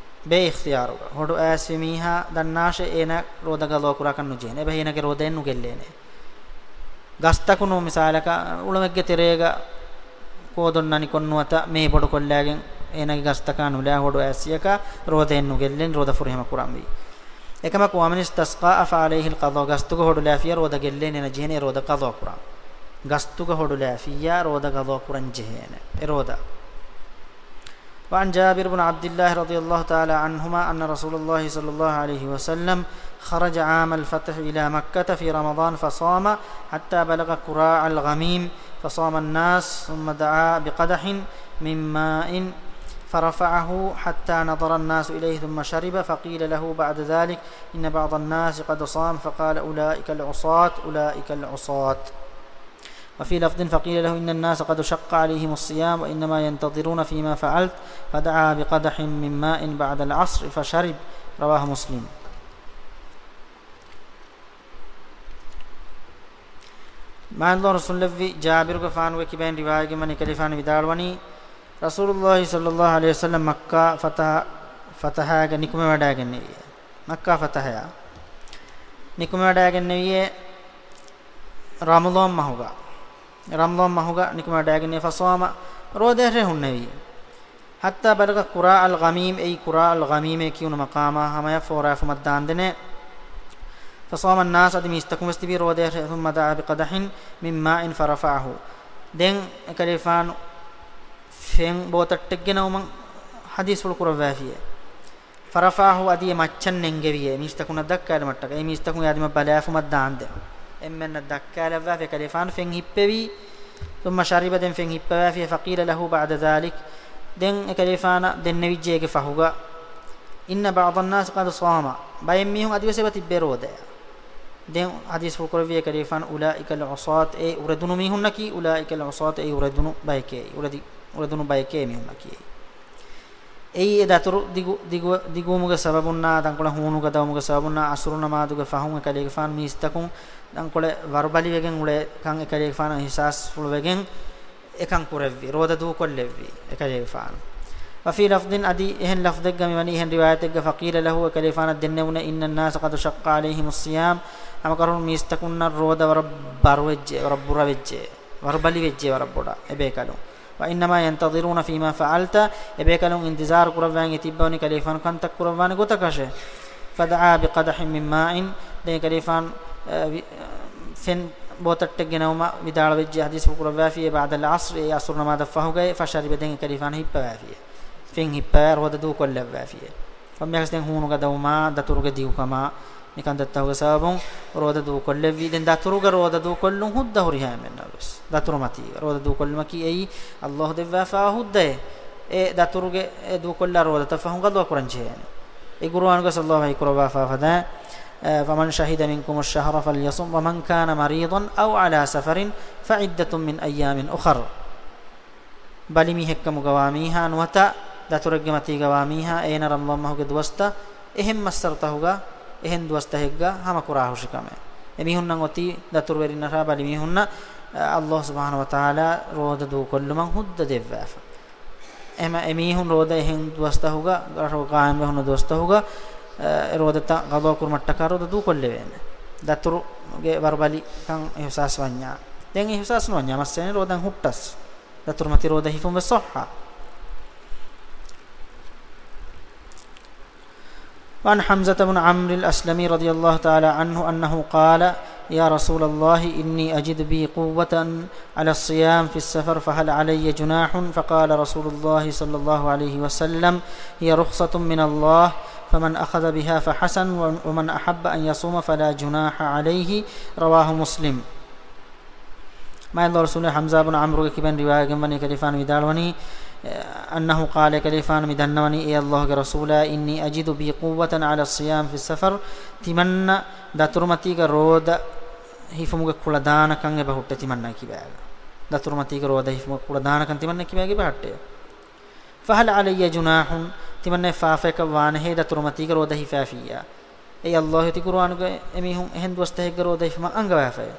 ބޭ އިޚްތިޔާރުގަ ހޮޑު އައިސްފި މީހާ ދަންނާށޭ، އޭނަ ރޯދަ ޤަޟާ ކުރާކަށް ނުޖެހޭނެ. އެބަހީ އޭނަގެ ރޯދައެއް ނުގެއްލޭނެ. ގަސްތަކުނު މިސާލަކަށް އުޅަމެއްގެ ތެރޭގަ ކޯދޮން ނަނިކޮށް ނުވަތަ މޭ ބޮޑުކޮށްލާގެން އޭނަގެ ގަސްތަކާ ނުލާ ހޮޑު އައިސްފިޔަކާ ރޯދައެއް ނުގެއްލޭނެ، ރޯދަ ފުރިހަމަ ކުރަންވީ. އެކަމަކު، ومن استسقى فعليه القضاء، ގަސްތުގަ ހޮޑުލާފިއްޔާ ރޯދަ ގެއްލޭނެ، އޭނަ ޖެހޭނެ އެ ރޯދަ ޤަޟާ ކުރަން. ގަސްތުގަ ހޮޑުލާފިއްޔާ ރޯދަ ޤަޟާ ކުރަން ޖެހޭނެ އެ ރޯދަ. وعن جابر بن عبد الله رضي الله تعالى عنهما أن رسول الله صلى الله عليه وسلم خرج عام الفتح إلى مكة في رمضان فصام حتى بلغ قراع الغميم، فصام الناس، ثم دعا بقدح من ماء فرفعه حتى نظر الناس إليه، ثم شرب، فقيل له بعد ذلك: إن بعض الناس قد صام، فقال: أولئك العصاة، أولئك العصاة. وفي لفظ: فقيل له: إن الناس قد شق عليهم الصيام، وإنما ينتظرون فيما فعلت، فدعا بقدح من ماء بعد العصر فشرب. رواه مسلم. މާތް ރަސޫލު ޖާބިރުގެފާނުގެ ކިބައިން ރިވާޔަތްވަނީ، ކަލޭގެފާނު ވިދާޅުވަނީ، ރަސޫލުﷲ ޞައްލަﷲ ޢަލައިހި ވަސައްލަމަ މައްކާ ފަތަޙަ، ފަތަޙައިގަ ނިކުމެވަޑައިގެންނެވިއޭ. މައްކާ ފަތަޙަޔާ ނިކުމެވަޑައިގެންނެވިއޭ، ރަމަޟާން މަހުގަ، ރަމަޟާން މަހުގަ ނިކުމެވަޑައިގެންނެވި، ފަޞާމަ، ރޯދައެއް ހުންނެވި. حتى بلغ قراع الغميم، އެއީ ޤުރާ އަލް ޣަމީމޭ ކިޔުނު މަޤާމާ ހަމަޔަށް ފޯރާފުމަށް ދާންދެނޭ. فصام الناس، އަދި މީސްތަކުން ވެސް ތިބީ ރޯދައެއް، ثم دعا بقدح من ماء فرفعه. ދެން އެކަލޭގެފާނު ފެން ބޯތައްޓެއް ގެނައުމަށް ޙަދީޘްފުޅު ކުރައްވާފިއޭ. فرفعه، އަދި އެ މައްޗަށް ނެންގެވިއޭ، މީސްތަކުންނަށް ދައްކާލުމަށްޓަކައި. އެ މީސްތަކުން އެ އަދިމަށް ބަލާފުމަށް ދާންދެން. އެންމެންނަށް ދައްކާލައްވާފި، އެކަލޭގެފާނު ފެން ހިއްޕެވީ. ثم شرب، ދެން ފެން ހިއްޕަވާފި. فقيل له بعد ذلك، ދެން އެކަލޭގެފާނަށް ދެންނެވިއްޖެ އޭގެ ފަހުގަ، إن بعض الناس قد صام، ބައެއް މީހުން އަދިވެސް އެބަ ތިއްބެ ރޯދަޔަށް. ދެން ޙަދީޘްފުޅު ކުރެއްވި އެކަލޭގެފާނު، أولئك العصاة، އެ އުރެދުނު މީހުންނަކީ، أولئك العصاة، އެ އުރެދުނު ބަޔެކޭ، އުރެދި-، އުރެދުނު ބަޔެކޭ މީހުންނަކީ. އެއީ އެ ދަތުރު ދިގު، ދިގު، ދިގުވުމުގެ ސަބަބުންނާ، ތަންކޮޅެއް ހޫނުގަދަވުމުގެ ސަބަބުންނާ، ޢަޞްރު ނަމާދުގެ ފަހުން އެކަލޭގެފާނު މީސްތަކުން ތަންކޮޅެއް ވަރުބަލިވެގެން އުޅޭ ކަން އެކަލޭގެފާނަށް އިޙްސާސްފުޅުވެގެން އެކަން ކުރެއްވި، ރޯދަ ދޫކޮށްލެއްވި އެކަލޭގެފާނު. وفي لفظ، އަދި އެހެން ލަފްޒެއްގަ މިވަނީ އެހެން ރިވާޔަތެއްގަ، فقيل له، އެކަލޭގެފާނަށް ދެންނެވުނެ، إن الناس قد شق عليهم الصيام، ހަމަކަށަވަރުން މީސްތަކުންނަށް ރޯދަ ވަރަށް ބަރުވެއްޖެ، ވަރަށް ބުރަވެއްޖެ، ވަރުބަލިވެއްޖެ ވަރަށް ބޮޑަށް އެބޭކަލުން. وإنما ينتظرون فيما فعلت، އެބޭކަލުން އިންތިޒާރު ކުރައްވާން ތިއްބަވަނީ ކަލޭގެފާނު ކަންތައް ކުރައްވާނެ ގޮތަކަށެ. فدعا بقدح من ماء، ދެން ކަލޭގެފާނު، އަ، ވި-، އަ، ފެން ބޯތައްޓެއް ގެނައުމަށް ވިދާޅުވެއްޖެ، ޙަދީޘްފުޅު ކުރައްވާފިއޭ، بعد العصر، އެ ޢަޞްރު ނަމާދަށް ފަހުގައި، فشرب، ދެން އެކަލޭގެފާނު ހިއްޕަވާފިއޭ. ފެން ހިއްޕައި ރޯދަ ދޫކޮށްލައްވައިފިއޭ. ކޮންމެއަކަސް ދެން ހޫނުގަ ދައުމާ، ދަތުރުގެ ދިގުކަމާ، މި ކަންތައްތަކުގެ ސަބަބުން ރޯދަ ދޫކޮށްލެއްވީ. ދެން ދަތުރުގަ ރޯދަ ދޫކޮށްލުން ހުއްދަ ހުރިހާ އެންމެންނަށް ވެސް. ދަތުރުމަތީގަ ރޯދަ ދޫކޮށްލުމަކީ އެއީ ﷲ ދެއްވާފާ ހުއްދައެއް. އެ ދަތުރުގެ އެ ދޫކޮށްލާ ރޯދަތައް ފަހުން ގަޟާ ކުރަން ޖެހޭނެ. އެ ޤުރުއާނުގަ ﷲ ވަޙީ ކުރައްވާފާ ފަދައިން، އަ، فمن شهد منكم الشهر فليصمه ومن كان مريضا أو على سفر فعدة من أيام أخر. ބަލިމީހެއްކަމުގަވާ މީހާ ނުވަތަ ދަތުރެއްގެ މަތީގަވާ މީހާ އޭނަ ރަމަޟާން މަހުގެ ދުވަސްތައް އެހެން މައްސަރުތަހުގަ އެހެން ދުވަސްތަހެއްގަ ހަމަކުރާހުށިކަމެއް. އެމީހުންނަށް އޮތީ ދަތުރުވެރިންނަށާ ބަލިމީހުންނަށް، އަ، ﷲ ސުބްޙާނަހޫ ވަތަޢާލާ ރޯދަ ދޫކޮށްލުމަށް ހުއްދަ ދެއްވާފަ. އެހެމަ އެމީހުން ރޯދަ އެހެން ދުވަސްތަހުގަ، ގަ-، ގާއިމްވެ ހުންނަ ދުވަސްތަހުގަ، އަ، އެ ރޯދަތައް ގަޟާ ކުރުމަށްޓަކާ ރޯދަ ދޫކޮށްލެވޭނެ. ދަތުރުގެ ވަރުބަލިކަން އިޙްސާސް ވަންޏާ. ދެން އިޙްސާސް ނުވަންޏާ މައްސަލައެއް ނެތް ރޯދަ ހުއްޓަސް. ދަތުރުމަތީ ރޯދަ ހިފުން ވެސް ޞައްޙަ. وعن حمزة بن عمرو الأسلمي رضي الله تعالى عنه أنه قال: يا رسول الله، إني أجد بي قوة على الصيام في السفر، فهل علي جناح؟ فقال رسول الله صلى الله عليه وسلم: هي رخصة من الله، فمن أخذ بها فحسن، ومن أحب أن يصوم فلا جناح عليه. رواه مسلم. މާތް ރަސޫލާ ޙަމްޒާ ބުނު ޢަމްރުގެ ކިބައިން ރިވާޔަތްވަނީ، ކަލޭގެފާނު ވިދާޅުވަނީ، އެ، أنه قال، ކަލޭގެފާނު މި ދަންނަވަނީ، އޭ ﷲގެ ރަސޫލާ، إني أجد بي قوة على الصيام في السفر، ތިމަންނަ ދަތުރުމަތީގަ ރޯދަ ހިފުމުގެ ކުޅަދާނަކަން އެބަ ހުއްޓޭ ތިމަންނަ ކިބާގަ. ދަތުރުމަތީގަ ރޯދަ ހިފުމުގެ ކުޅަދާނަކަން ތިމަންނަ ކިބާގަ އެބަ ހުއްޓޭ. فهل علي جناح، ތިމަންނަ ފާފައަކަށް ވާނެހޭ ދަތުރުމަތީގަ ރޯދަ ހިފާފިއްޔާ؟ އޭ ﷲ ތި ޤުރުއާނުގަ އެމީހުން އެހެން ދުވަސްތަހެއްގަ ރޯދަ ހިފުމަށް އަންގަވާފައޭ.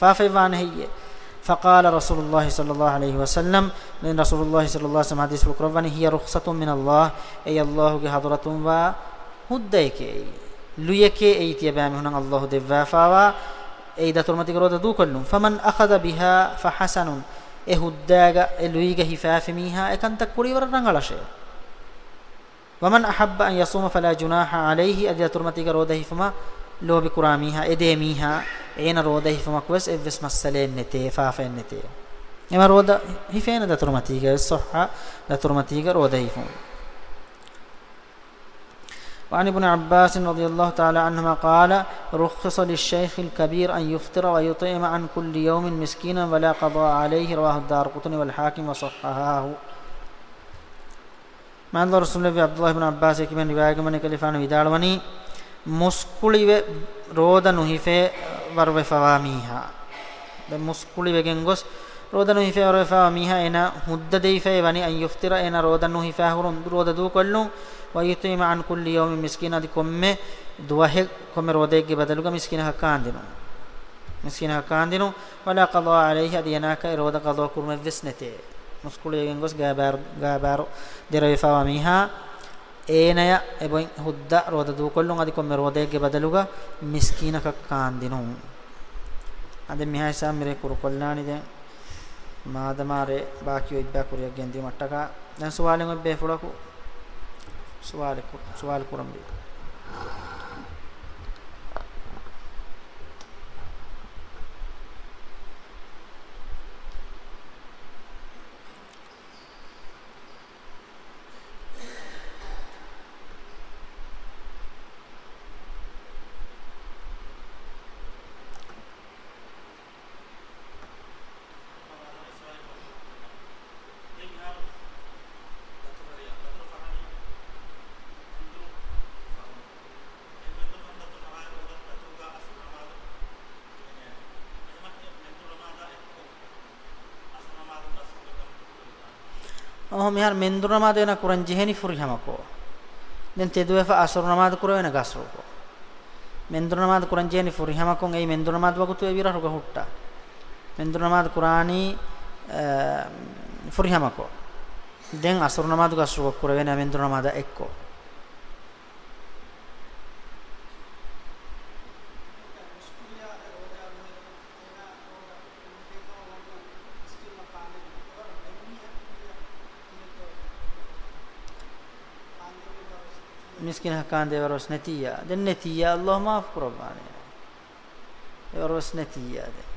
ފާފައެއް ވާނެ ހެއްޔޭ؟ فقال رسول الله صلى الله عليه وسلم، ދެން ރަސޫލުﷲ ޞައްލަﷲ ޢަލައިހި ވަސައްލަމަ ޙަދީޘްފުޅު ކުރައްވަނީ، هي رخصة من الله، އެއީ ﷲގެ ޙަޟްރަތުން ވާ ހުއްދައެކޭ އެއީ. ލުޔެކޭ އެއީ ތިޔަބައިމީހުނަށް ﷲ ދެއްވާފާވާ، އެއީ ދަތުރުމަތީގަ ރޯދަ ދޫކޮށްލުން. فمن أخذ بها فحسن، އެ ހުއްދައިގަ އެ ލުއިގަ ހިފާފި މީހާ އެ ކަންތައް ކުރީ ވަރަށް ރަނގަޅަށޭ. ومن أحب أن يصوم فلا جناح عليه، އަދި ދަތުރުމަތީގަ ރޯދަ ހިފުމަށް ލޯބިކުރާ މީހާ، އެދޭ މީހާ، އޭނަ ރޯދަ ހިފުމަކު ވެސް އެއްވެސް މައްސަލައެއް ނެތޭ، ފާފައެއް ނެތޭ. އެމަ ރޯދަ ހިފޭނެ ދަތުރުމަތީގަ ވެސް ޞައްޙަ، ދަތުރުމަތީގަ ރޯދަ ހިފުން. وعن ابن عباس رضي الله تعالى عنهما قال: رخص للشيخ الكبير أن يفطر ويطعم عن كل يوم مسكينا ولا قضاء عليه. رواه الدارقطني والحاكم وصححه. މާތް ރަސޫލުﷲ ޢަބްދުﷲ ބިން ޢައްބާސް ކިބައިން ރިވާޔަތްވަނީ، ކަލޭގެފާނު ވިދާޅުވަނީ، މުސްކުޅިވެ ރޯދަ ނުހިފޭ ވަރުވެފަވާ މީހާ، ދެން މުސްކުޅިވެގެން ގޮސް ރޯދަ ނުހިފޭ ވަރުވެފަވާ މީހާ އޭނާ ހުއްދަ ދެވިފައި ވަނީ، أن يفطر، އޭނާ ރޯދަ ނުހިފާ ހުރުން ރޯދަ ދޫކޮށްލުން، ويطعم عن كل يوم مسكينا، އަދި ކޮންމެ ދުވަހެއް، ކޮންމެ ރޯދައެއްގެ ބަދަލުގަ މިސްކީނަކަށް ކާންދިނުން، މިސްކީނަކަށް ކާންދިނުން، ولا قضاء عليه، އަދި އޭނާއަކަށް އެ ރޯދަ ޤަޟާ ކުރުމެއްވެސް ނެތޭ. މުސްކުޅިވެގެން ގޮސް ގާބާރު، ގާބާރު ދެރަވެފަވާ މީހާ، އޭނަޔަށް އެބޮތް ހުއްދަ ރޯދަ ދޫކޮށްލުން، އަދި ކޮންމެ ރޯދައެއްގެ ބަދަލުގަ މިސްކީނަކަށް ކާންދިނުން. އަދި މިހާ ހިސާބުން މިރޭ ކުރުކޮށްލާނީ ދެން. މާދަމާ ރޭ ބާކީ އޮތްބާ ކުރިއަށް ގެންދިއުމަށްޓަކާ. ދެން ސުވާލެއް އޮތް ބޭފުޅަކު ސުވާލެއް ކު-، ސުވާލު ކުރަންވީ. އަހަ، މިހާރު މެންދުރު ނަމާދު އޭނަ ކުރަން ޖެހޭނީ ފުރިހަމަކޮށް. ދެން ތެދުވެފަ އަސުރު ނަމާދު ކުރެވޭނެ ގަސްރުކޮށް. މެންދުރު ނަމާދު ކުރަން ޖެހޭނީ ފުރިހަމަކޮށް، އެއީ މެންދުރު ނަމާދު ވަގުތު އެ ވިރަށުގަ ހުއްޓާ. މެންދުރު ނަމާދު ކުރާނީ، އަ، ފުރިހަމަކޮށް. ދެން އަސުރު ނަމާދު ގަސްރުކޮށް ކުރެވޭނެ މެންދުރު ނަމާދާ އެއްކޮށް. މިސްކިނަކަށް ކާންދޭވަރުވެސް ނެތިއްޔާ. ދެން ނެތިއްޔާ، ﷲ މާފު ކުރައްވާނެ. އެވަރުވެސް ނެތިއްޔާ ދެން.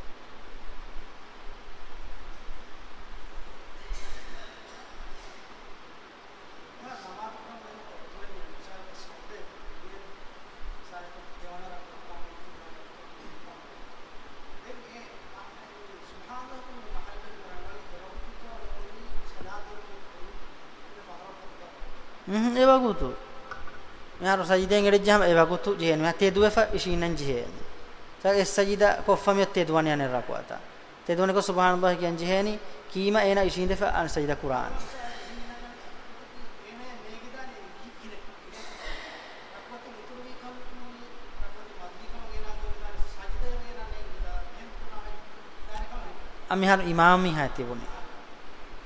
އުނހު، އެ ވަގުތު. މިހާރު ސަޖިދައިން އެޅިއްޖަހަމަ އެ ވަގުތު ޖެހޭނެ. މިހާ ތެދުވެފަ އިށީންނަން ޖެހޭނެ. އެއް ސަޖިދަ ކޮށްފަ މިއޮތް ތެދުވަނީ އަނެއް ރަކުޢަތަށް. ތެދުވަނިކޮށް ސުބްޙާނައްލާހި ކިޔަން ޖެހޭނީ، ކީމަ އޭނާ އިށީނދެފަ އަން ސަޖިދަ ކުރާނީ. އަ، މިހާރު އިމާމް މީހާ ތިބުނީ.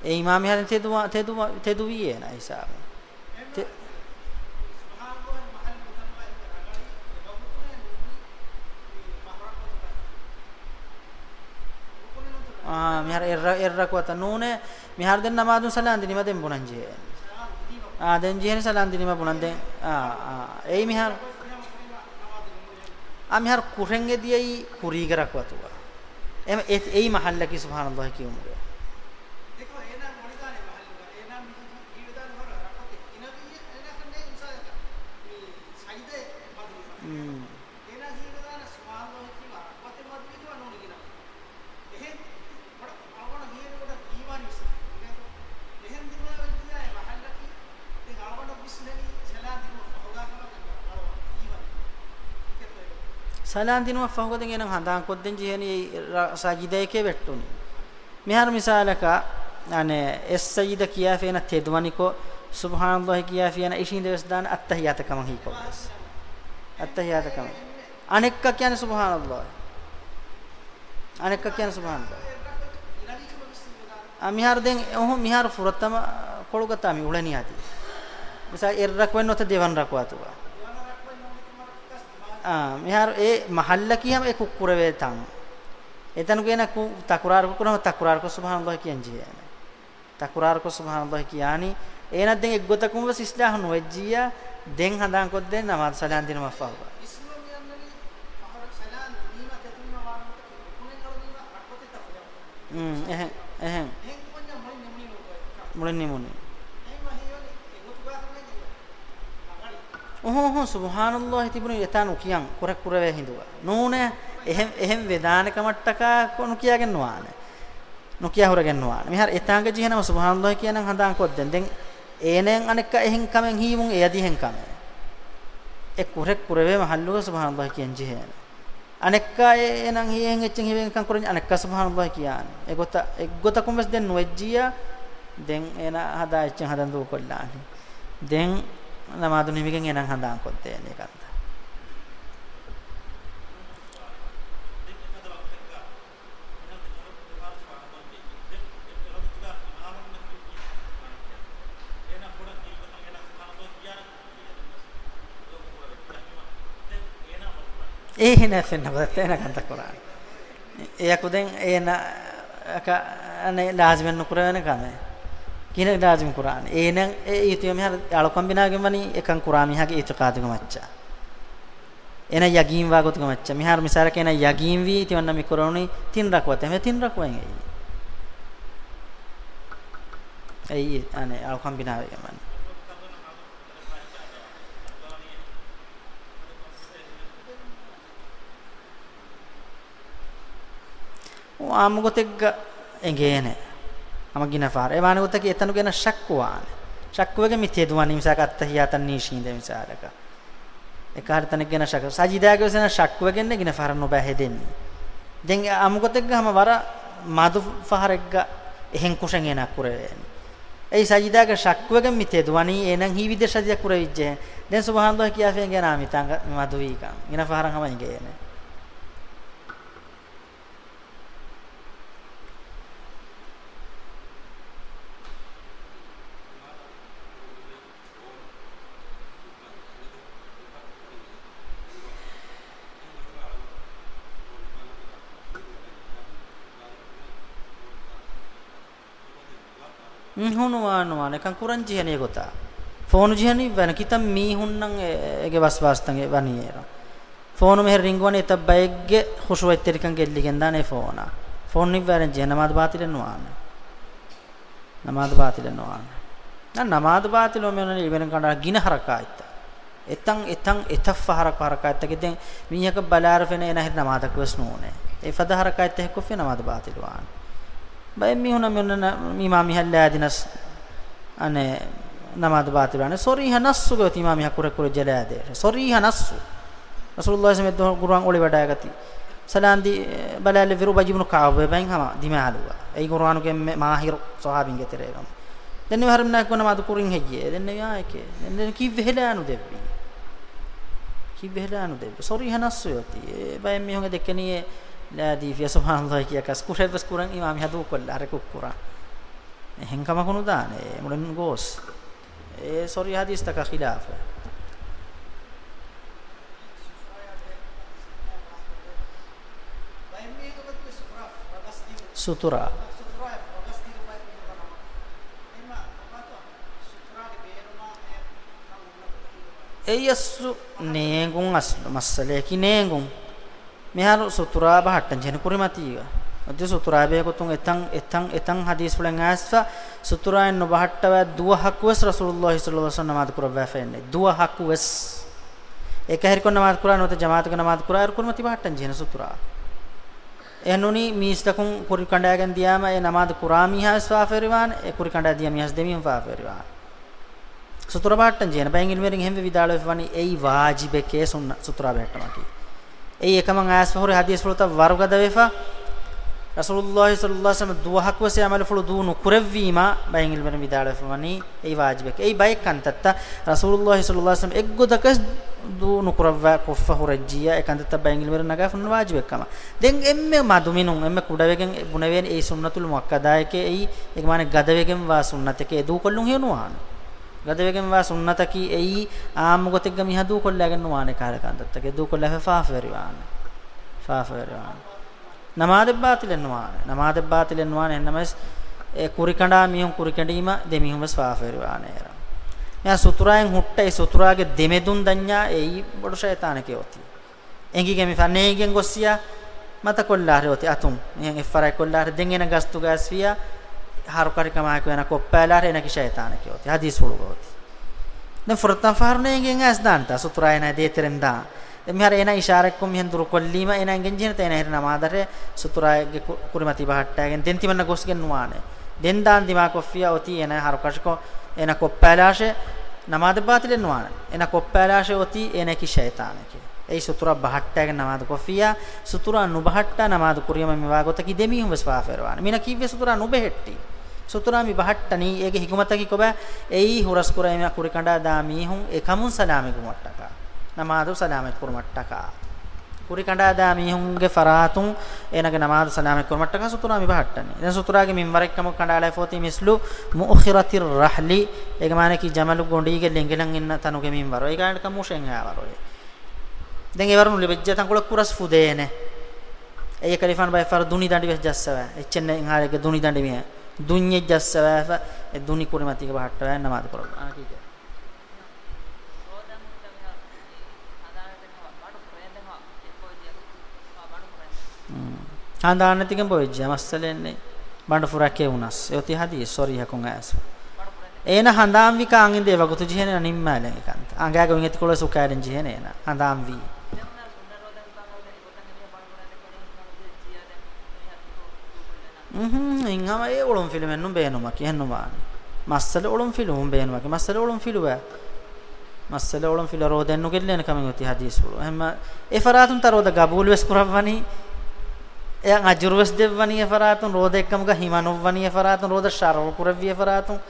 އެ އިމާމް މީހާ ތެދުވަ-، ތެދުވަ-، ތެދުވީ އޭނާ ހިސާބުން. ތެ-، އާ، މިހާރު އެއްރަ-، އެއްރަކުޢަތަށް ނޫނޭ، މިހާރު ދެން ނަމާދުން ސަލާން ދިނީމަ ދެން ބުނަން ޖެހޭ. އާ، ދެން ޖެހޭނީ ސަލާން ދިނީމަ ބުނަން ދެން. އާ، އާ، އެއީ މިހާރު. އާ، މިހާރު ކުށެއް އެދިޔައީ ކުރީގެ ރަކުޢަތުގަ. އެ-، އެ-، އެއީ މަޙައްލަކީ ސުބްޙާނައްލާހި ކިޔުމުގެ. އުން. ސަލާން ދިނުމަށް ފަހުގަ ދެން އޭނަ ހަނދާން ކޮށްދޭން ޖެހޭނީ އެ ރަ-، ސަޖިދައެކޭ ވެއްޓުނީ. މިހާރު މިސާލަކަށް، އަނެއް، އެއް ސަޖިދަ ކިޔާފަ އޭނަ ތެދުވަނިކޮށް، ސުބްޙާނައްލާހި ކިޔާފަ އޭނަ އިށީނދެވެސް ދާނެ އައްތަޙިއްޔާތަށް ކަމަށް ހީކޮށްވެސް. އައްތަޙިއްޔާތަށް ކަމަށް. އަނެއްކާ ކިޔާނެ ސުބްޙާނައްލާހި. އަނެއްކާ ކިޔާނެ ސުބްޙާނައްލާހި. އާ، މިހާރު ދެން، އުނހު، މިހާރު ފުރަތަމަ ކޮޅުގަތާ މި އުޅެނީ އަދި. މިސާ، އެއް ރަކުޢަތް ނުވަތަ ދެވަން ރަކުޢަތުގަ. އާ، މިހާރު އެ މަޙައްލަކީ ހަމަ އެ ކުށްކުރެވޭ ތަން. އެތަނުގަ އޭނަ ކު-، ތަކުރާރު ކުރަން ހަމަ ތަކުރާރުކޮށް ސުބްޙާނައްލާހި ކިޔަން ޖެހޭނެ. ތަކުރާރުކޮށް ސުބްޙާނައްލާހި ކިޔާނީ. އޭނަ ދެން އެއްގޮތަކުން ވެސް އިޞްލާޙު ނުވެއްޖިއްޔާ، ދެން ހަނދާންކޮށްދޭނެ ނަމާދު ސަލާން ދިނުމަށް ފަހުގަ. އުން، އެހެން، އެހެން. މުޅިން ނިމުނީ. އުނހު، އުނހު، ސުބްޙާނައްލާހި ތިބުނީ އެތާ ނުކިޔަން، ކުށެއް ކުރެވޭ ހިނދުގަ. ނޫނޭ، އެހެން، އެހެން ވެދާނެ ކަމަށްޓަކާ ކޮ-، ނުކިޔާގެން ނުވާނެ. ނުކިޔާ ހުރެގެން ނުވާނެ. މިހާރު އެތާނގަ ޖެހޭނަމަ ސުބްޙާނައްލާހި ކިޔާނަން ހަނދާން ކޮށްދެން. ދެން އޭނައަށް އަނެއްކާ އެހެން ކަމެއް ހީވުން އެ އަދި އެހެން ކަމެއް. އެ ކުށެއް ކުރެވޭ މަޙައްލުގަ ސުބްޙާނައްލާހި ކިޔަން ޖެހޭނެ. އަނެއްކާ އެ-، އޭނަ ހި-، އެހެން އެއްޗެއް ހީވެގެން ކަން ކުރަން އަނެއްކާ ސުބްޙާނައްލާހި ކިޔާނެ. އެގޮތަށް އެއްގޮތަކުން ވެސް ދެން ނުވެއްޖިއްޔާ، ދެން އޭނަ ހަދާ އެއްޗެއް ހަދަން ދޫކޮށްލާނީ. ދެން ނަމާދު ނިމިގެން އޭނަ ހަނދާން ކޮށްދޭނީ ކަންތައް. އޭނަ ފެންނަ ބަދަ އޭނަ ކަންތައް ކުރާނެ. އެޔަކު ދެން އޭނަ އަކަ-، އަނެއް ލާޒިމެއް ނުކުރެވޭނެ ކަމެއް. ކިހިނެއް ލާޒިމް ކުރާނެ؟ އޭނަ އެ އިތު މިހާރު އަޅުކަން ބިނާގެން ވަނީ އެކަން ކުރާ މީހާގެ އިތިޤާދުގެ މައްޗަށް. އޭނަ ޔަގީންވާ ގޮތުގެ މައްޗަށް. މިހާރު މިސާލަކަށް އޭނަ ޔަގީންވީ ތިމަންނަ މި ކުރެވުނީ ތިން ރަކުޢަތެއް. ހަމަ ތިން ރަކުޢަތް އެއީ. އެއީ، އަނެއް، އަޅުކަން ބިނާވެގެން ވަނީ. އާއްމު ގޮތެއްގަ އެނގޭނެ. ހަމަ ގިނަ ފަހަރަށް. އެ ވާނެ ގޮތަކީ އެތަނުގަ އޭނަ ޝައްކު ވާނެ. ޝައްކުވެގެން މި ތެދުވަނީ މިސާލަކަށް އައްތަޙިއްޔާތަށް ނީށީނދެ މިސާލަކަށް. އެކަހަލަ ތަނެއްގަ އޭނަ ޝައްކު. ސަޖިދާގަ ވެސް އޭނަ ޝައްކުވެގެންނޭ ގިނަ ފަހަރަށް ނުބަ ހެދެނީ. ދެން އެ އާއްމު ގޮތެއްގަ ހަމަ ވަރަށް މަދު ފަހަރެއްގަ އެހެން ކުށެއް އޭނަ ކުރެވޭނެ. އެއީ ސަޖިދާގަ ޝައްކުވެގެން މި ތެދުވަނީ އޭނަ ހީވިދޭ ސަޖިދަ ކުރެވިއްޖެ. ދެން ސުބްޙާނައްލާހި ކިޔާފަ އެނގޭނެ މިތާނގަ މި މަދުވީކަން. ގިނަ ފަހަރަށް ހަމަ އެނގޭނެ. ހުން، ނުވާނެ، ނުވާނެ. އެކަން ކުރަން ޖެހޭނެ އެގޮތަށް. ފޯނު ޖެހެނީ ވަން ކިތަން މީހުންނަށް އެ-، އޭގެ ވަސްވާސްތައް ވަނީ އޭރު. ފޯނު މިހެން ރިންގް ވަނީ އެތައް ބައެއްގެ ޚުޝޫޢަތްތެރިކަން ގެއްލިގެންދާނެ އެ ފޯނާ. ފޯނު ނިއްވާރެން ޖެހޭ ނަމާދު ބާޠިލެއް ނުވާނެ. ނަމާދު ބާޠިލެއް ނުވާނެ. ނަ-، ނަމާދު ބާޠިލު މި އޮންނަނީ އިބަރަން ކަނޑާ ގިނަ ހަރަކާތްތައް. އެތަން، އެތަން، އެތައް ފަހަރަކު ހަރަކާތްތަކެއް. ދެން މީހަކަށް ބަލާއިރު ފެނޭ އޭނަ ހެރި ނަމާދަކު ވެސް ނޫނޭ. އެ ފަދަ ހަރަކާތްތައް ހެއްކޮށްފި ނަމާދު ބާޠިލު ވާނެ. ބައެއް މީހުންނަށް މި އޮންނަ ނަ-، މީމާ މިހައްލަ އަދިނަސް އަނެއް ނަމާދު ބާޠިލްވާނެ. ސޮރީޙަ ނައްޞުގެ އޮތީ އިމާމް މީހާ ކުރެ ކުރެ ޖެލާދޭށޭ. ސޮރީޙަ ނައްޞު. ރަސޫލުﷲ ސަމެއްދު ގުރުއާން އޮޅިވަޑައިގަތީ. ސަލާންދީ، ބަލާލެއްވި އުބައްޔު ބުނު ކަޢުބު އެބައިން ހަމަ ދިމާލުގަ. އެއީ ގުރުއާނުގެ އެންމެ މާހިރު ޞަޙާބީންގެ ތެރޭގަ. ދެންނެވި އަހަރެމެންނާ ކޮން ނަމާދު ކުރިން ހެއްޔޭ؟ ދެންނެވި އާއެކޭ. ދެން ކީއްވެ ހެލާ ނުދެއްވީ؟ ކީއްވެ ހެލާ ނުދެއްވީ؟ ސޮރީޙަ ނައްޞު އޮތީ. އެ ބައެއް މީހުން ދެކެނީ އެ ލާދީފިޔާ ސުބްޙާނައްލާހި ކިޔާ ކަސް ކުށެއްވެސް ކުރަން އިމާމް މީހާ ދޫކޮށްލާށޭ ކުށްކުރާ. އެހެން ކަމަކު ނުދާނެ. މުޅިން ގޯސް. އެ ސޮރީޙަ ޙަދީޘްތަކާ ޚިލާފަށް. ސުތުރާ. އެއީ އަސްލު ނޭނގުން އަސްލު މައްސަލަޔަކީ ނޭނގުން. މިހާރު ސުތުރާ ބަހައްޓަން ޖެހެނީ ކުރިމަތީގަ. އަދި ސުތުރާ ބެހޭގޮތުން އެތަން، އެތަން، އެތަން ޙަދީޘްފުޅެއް އައިސްފަ، ސުތުރާއެއް ނުބަހައްޓަވާ ދުވަހަކުވެސް ރަސޫލުﷲ ޞައްލަﷲ ޢަލައިހި ވަސައްލަމަ ނަމާދު ކުރައްވާފައެއްނެތް. ދުވަހަކުވެސް. އެކަހެރިކޮށް ނަމާދު ކުރާ ނުވަތަ ޖަމާޢަތުގަ ނަމާދު ކުރާއިރު ކުރިމަތި ބަހައްޓަން ޖެހޭނެ ސުތުރާ. އެހެންނޫނީ މީސްތަކުން ކުރި ކަނޑާގެން ދިޔާމަ އެ ނަމާދު ކުރާ މީހާވެސް ފާފަވެރިވާނެ، އެ ކުރި ކަނޑާ ދިޔަ މީހާވެސް ދެމީހުން ފާފަވެރިވާނެ. ސުތުރަ ބަހައްޓަން ޖެހޭނެ. ބައެއް ޢިލްމުވެރިން އެހެންވެ ވިދާޅުވެފަ ވަނީ އެއީ ވާޖިބެކޭ ސުންނަ ސުތުރާ ބެހެއްޓުމަކީ. އެއީ އެކަމަށް އައިސްފަ ހުރި ޙަދީޘްފުޅުތައް ވަރުގަދަވެފަ، ރަސޫލުﷲ ޞައްލަﷲ ޢަލައިހި ވަސައްލަމަ ދުވަހަކުވެސް އެ ޢަމަލުފުޅު ދޫ ނުކުރެއްވީމާ، ބައެއް ޢިލްމުވެރިން ވިދާޅުވެފަ ވަނީ އެއީ ވާޖިބެކޭ. އެއީ ބައެއް ކަންތައްތައް ރަސޫލުﷲ ޞައްލަﷲ ޢަލައިހި ވަސައްލަމަ އެއްގޮތަކަށް ދޫ ނުކުރައްވާ ކޮށްފަ ހުރެއްޖިއްޔާ، އެ ކަންތައްތައް ބައެއް ޢިލްމުވެރިން ނަގާފަ ނުވާ ވާޖިބެއް ކަމަށް. ދެން އެންމެ މަދުމިނުން، އެންމެ ކުޑަވެގެން ބުނެވޭނެ އެއީ ސުންނަތުލް މުއައްކަދާއެކޭ، އެއީ އެގެ މާނަ ގަދަވެގެންވާ ސުންނަތެކޭ، ދޫކޮށްލުން ހެޔޮނުވާނެ. ގަދަވެގެންވާ ސުންނަތަކީ އެއީ އާއްމު ގޮތެއްގަ މީހާ ދޫކޮށްލާގެން ނުވާނެ ކަހަލަ ކަންތައްތަކެއް. ދޫކޮށްލާފަ ފާފަވެރިވާނެ. ފާފަވެރިވާނެ. ނަމާދެއް ބާޠިލެއް ނުވާނެ. ނަމާދެއް ބާޠިލެއް ނުވާނެ. އެހެންނަމަވެސް އެ ކުރިކަނޑާ މީހުން ކުރިކެނޑީމަ ދެމީހުން ވެސް ފާފަވެރިވާނެ އޭރަށް. މިހާ ސުތުރާއިން ހުއްޓައި ސުތުރާގެ ދެމެދުން ދަންޏާ އެއީ ބޮޑު ޝައިޠާނެކޭ އޮތީ. އެނގިގެން މި ފަނޭގެން ގޮއްސިޔާ މަތަކޮށްލާށޭ އޮތީ އަތުން. މިހެން އެއްފަރާތް ކޮށްލާށޭ. ދެން އޭނަ ގަސްތުގަ އައިސްފިޔާ ހަރުކަށިކަމާއެކު އޭނަ ކޮއްޕާލާށޭ އޭނަ ކި ޝައިޠާނެކޭ އޮތީ. ޙަދީޘްފުޅުގަ އޮތީ. ދެން ފުރަތަމަ ފަހަރު ނޭނގެން އައިސް ދާންތާ ސުތުރާ އޭނަ ދޭތެރެން ދާން. ދެން މިހާރު އޭނަ އިޝާރަތްކޮށް މިހެން ދުރުކޮށްލީމަ އޭނަ އެނގެން ޖެހޭނެތާ އޭނަ ހެރި ނަމާދަށޭ ސުތުރާގެ ކު-، ކުރިމަތީ ބަހައްޓާގެން ދެން ތިމަންނަ ގޮސްގެން ނުވާނެ. ދެން ދާން ދިމާކޮށްފިޔާ އޮތީ އޭނަ ހަރުކަށިކޮށް އޭނަ ކޮއްޕާލާށޭ ނަމާދެއް ބާޠިލެއް ނުވާނެ. އޭނަ ކޮއްޕާލާށޭ އޮތީ އޭނަ ކި ޝައިޠާނެކޭ. އެއީ ސުތުރާ ބަހައްޓާގެން ނަމާދު ކޮށްފިއްޔާ، ސުތުރާ ނުބަހައްޓާ ނަމާދު ކުރިޔަމަ މިވާ ގޮތަކީ ދެމީހުން ވެސް ފާފަވެރިވާނެ. މީނަ ކީއްވެ ސުތުރާ ނުބެހެއްޓީ؟ ސުތުރާ މި ބަހައްޓަނީ، އޭގެ ޙިކުމަތަކީ ކޮބާ؟ އެއީ ހުރަސްކުރާ އެމީހާ ކުރިކަނޑާ ދާ މީހުން އެކަމުން ސަލާމަތް ކުރުމަށްޓަކާ. ނަމާދު ސަލާމަތް ކުރުމަށްޓަކާ. ކުރިކަނޑާ ދާ މީހުންގެ ފަރާތުން އޭނަގެ ނަމާދު ސަލާމަތް ކުރުމަށްޓަކާ ސުތުރާ މި ބަހައްޓަނީ. ދެން ސުތުރާގެ މިންވަރެއްކަމުގަ ކަނޑައަޅާފަ އޮތީ މިސްލު مؤخرة الرحل، އޭގެ މާނައަކީ ޖަމަލު ގޮނޑީގެ ލެނގި ލަން އިންނަ ތަނުގެ މިންވަރު. އޭގާ އަނެއްކަ މުށެން ހާވަރު. ދެން އެވަރު ނުލިބިއްޖެ ތަންކޮޅެއް ކުރަސް ފުދޭނެ. އެއީ ކަލޭގެފާނު ބައެއް ފަހަރު ދުނި ދަނޑި ވެސް ޖައްސަވާ. އެއްޗެއް ނެތް އަހަރެއްގެ ދުނި ދަނޑި މިހެން. ދުންޏެއް ޖައްސަވާފަ އެ ދުނި ކުރިމަތީގަ ބަހައްޓަވާ ނަމާދު ކުރައްވާ. އާ، ކީކޭ؟ ހަނދާން ނެތިގެން ބޮވެއްޖެ މައްސަލައެއް ނެތް. ބަނޑު ފުރާ ކެވުނަސް. އެއޮތީ ޙަދީޘް ޞަރީޙަކޮށް އައިސް. އޭނަ ހަނދާންވި ކާން އިނދެ ވަގުތު ޖެހޭނެ ނިންމާލަން އެކަންތައް. އަނގައިގަ އޮތް އެތިކޮޅު ސުކާލަން ޖެހޭނެ އޭނަ. ހަނދާންވީ. އުނހު، އިން ހަމަ އެ އޮޅުންފިލުމެއްނު ބޭނުމަކީ. އެހެންނުވާނެ. މައްސަލަ އޮޅުންފިލުވުން ބޭނުމަކީ. މައްސަލަ އޮޅުންފިލުވޭ. މައްސަލަ އޮޅުންފިލު ރޯދައެއް ނުގެއްލޭނެ ކަމެއް އޮތީ ޙަދީޘްފުޅު. އެހެންމަ އެ ފަރާތުން ތާ ރޯދަ ގަބޫލުވެސް ކުރައްވަނީ. އެ އަޖުރުވެސް ދެއްވަނީ އެ ފަރާތުން. ރޯދައެއްކަމުގަ ހިމަނުއްވަނީ އެ ފަރާތުން. ރޯދަ ޝަރުޢު ކުރެއްވި އެ ފަރާތުން.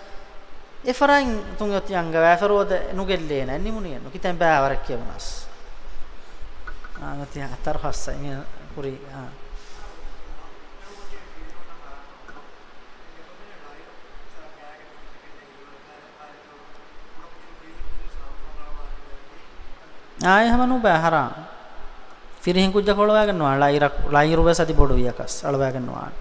އެ ފަރާތުން އޮތީ އަންގަވާފަ ރޯދަ ނުގެއްލޭނެ. ނިމުނީއެއްނު. ކިތަން ބާވަރެއް ކެވުނަސް. އާ، އޮތީ ހަތަރު ހަސް މި ކުރީ. އާ. އާއި ހަމަ ނުބައި ހަރާން. ފިރިހެން ކުއްޖަކު އަޅުވާގެން ނުވާނެ. ޅައިރަ-، ޅައިރު ވެސް އަދި ބޮޑުވިޔަކަސް އަޅުވާގެން ނުވާނެ.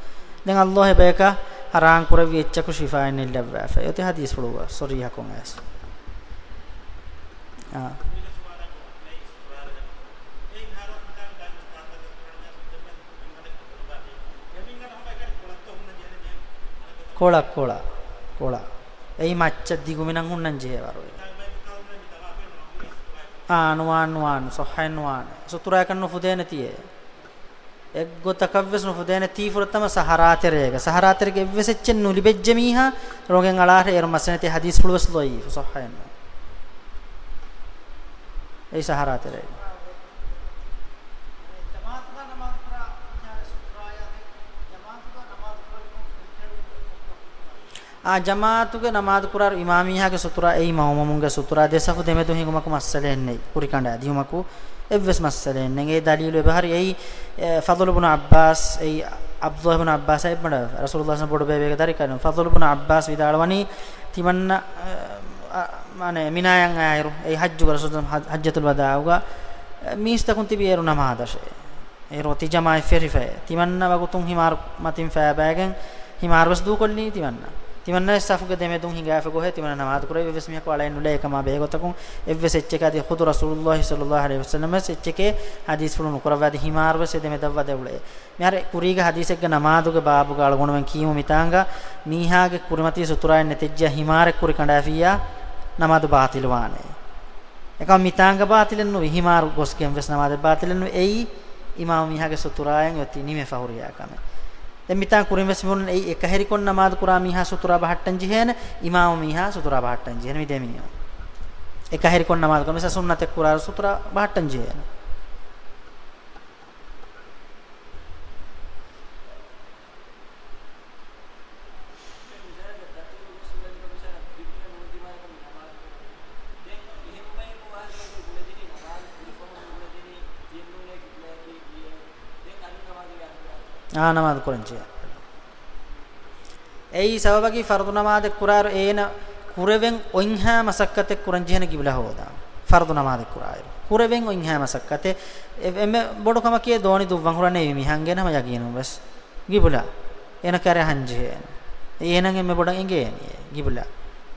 ދެން އައްލާހު އެބަޔަކަށް ހަރާން ކުރެއްވި އެއްޗަކު ޝިފާއެއް ނެއްލައްވާފަ. އެއޮތީ ޙަދީޘްފުޅުގަ ޞަރީޙަކޮށް އައިސް. އާ. ކޮޅަށް، ކޮޅަށް، ކޮޅަށް. އެއީ މައްޗަށް ދިގުމިނަން ހުންނަން ޖެހޭ ވަރު. އާ، ނުވާން، ނުވާން، ޞައްޙައެއް ނުވާނެ. ސުތުރާއަކަށް ނުފުދޭނެތީ އެ. އެއްގޮތަކަށްވެސް ނުފުދޭނެ ތީ ފުރަތަމަ ސަހަރާ ތެރޭގަ. ސަހަރާ ތެރޭގަ އެއްވެސް އެއްޗެއް ނުލިބެއްޖެ މީހާ ރޮނގެން އަޅާހެ އޭރު މައްސަލަތި ޙަދީޘްފުޅުވެސް ޟަޢީފު، ޞައްޙައެއް ނޫން. އެއީ ސަހަރާ ތެރޭގަ. އާ، ޖަމާޢަތުގެ ނަމާދު ކުރާއިރު އިމާމީހާގެ ސުތުރާ އެއީ މައުމޫމުންގެ ސުތުރާ، ދެ ސަފު ދެމެދު ހިނގުމަކު މައްސަލައެއް ނެތް، ކުރިކަނޑާ ދިޔުމަކު އެއްވެސް މައްސަލައެއް ނެތް. އެ ދަލީލު އެބަހަރި އެއީ، އެ، ފަޟުލު ބުނު ޢައްބާސް، އެއީ ޢަބްދުﷲ ބުނު ޢައްބާސް އެބަ ރަސޫލުﷲ ބޮޑުބޭބެގެ ދަރިކަލުން. ފަޟުލު ބުނު ޢައްބާސް ވިދާޅުވަނީ، ތިމަންނަ، އަ، އަ، މާނަ، މިނާޔަށް އާއިރު، އެއީ ޙައްޖުގަ ރަސޫލު ޙައް-، ޙައްޖަތުލް ވަދާޢުގަ، އެ، މީސްތަކުން ތިބީ އޭރު ނަމާދަށޭ. އޭރު ތި ޖަމާޢަތް ފެށިފައޭ. ތިމަންނަ ވަގުތުން ހިމާރު މަތިން ފައިބައިގެން ހިމާރުވެސް ދޫކޮށްލީ ތިމަންނަ. ތިމަންނަ ސަފުގެ ދެމެދުން ހިނގާފަ ގޮހޭ ތިމަންނަ ނަމާދު ކުރޭ. އެއްވެސް މީހަކު އަޅައެއް ނުލޭ އެކަމާ ބެހޭގޮތަކުން. އެއްވެސް އެއްޗެކޭ އަދި ޚުދު ރަސޫލުﷲ ޞައްލަﷲ ޢަލައިހި ވަސައްލަމަ ވެސް އެއްޗެކޭ ޙަދީޘްފުޅު ނުކުރައްވާ އަދި ހިމާރުވެސް އެ ދެމެދަށް ވަދެ އުޅޭ. މިހާރު ކުރީގެ ޙަދީޘެއްގެ ނަމާދުގެ ބާބުގަ އަޅުގަނޑުމެން ކީމު މިތާނގަ މީހާގެ ކުރިމަތީ ސުތުރާއެއް ނެތެއްޖެޔާ ހިމާރެއް ކުރި ކަނޑާފިއްޔާ ނަމާދު ބާޠިލުވާނެ. އެކަމަ މިތާނގަ ބާޠިލެއް ނުވި، ހިމާރު ގޮސްގެން ވެސް ނަމާދެއް ބާޠިލެއް ނުވި. އެއީ އިމާމު މީހާގެ ސުތުރާއެއް އޮތީ ނިމެފަ ހުރިހާ ކަމެއް. ދެން މިތާނ ކުރިން ވެސް މި އޮންނަ އެއީ އެކަހެރިކޮށް ނަމާދު ކުރާ މީހާ ސުތުރާ ބަހައްޓަން ޖެހޭނެ، އިމާމު މީހާ ސުތުރާ ބަހައްޓަން ޖެހޭނެ. މި ދެ މީހުން އެކަހެރިކޮށް ނަމާދު ކުރާ މިސާ ސުންނަތެއް ކުރާ ސުތުރާ ބަހައްޓަން ޖެހޭނެ. އާ، ނަމާދު ކުރަންޖެހޭ. އެއީ ސަބަބަކީ ފަރުޟު ނަމާދެއް ކުރާއިރު އޭނަ ކުރެވެން އޮތްހާ މަސައްކަތެއް ކުރަންޖެހޭނެ ގިބްލަ ހޯދާ. ފަރުޟު ނަމާދެއް ކުރާއިރު ކުރެވެން އޮތްހާ މަސައްކަތެއް. އެ، އެންމެ ބޮޑު ކަމަކީ ދޯނި ދުއްވަން ހުރަނީ މީހާގެ ހަމަ ޔަގީނުން ވެސް. ގިބުލާ އޭނަ ކައިރި އަހަން ޖެހޭނެ. އޭނަ އެންމެ ބޮޑަށް އެނގޭނީ ގިބުލާ.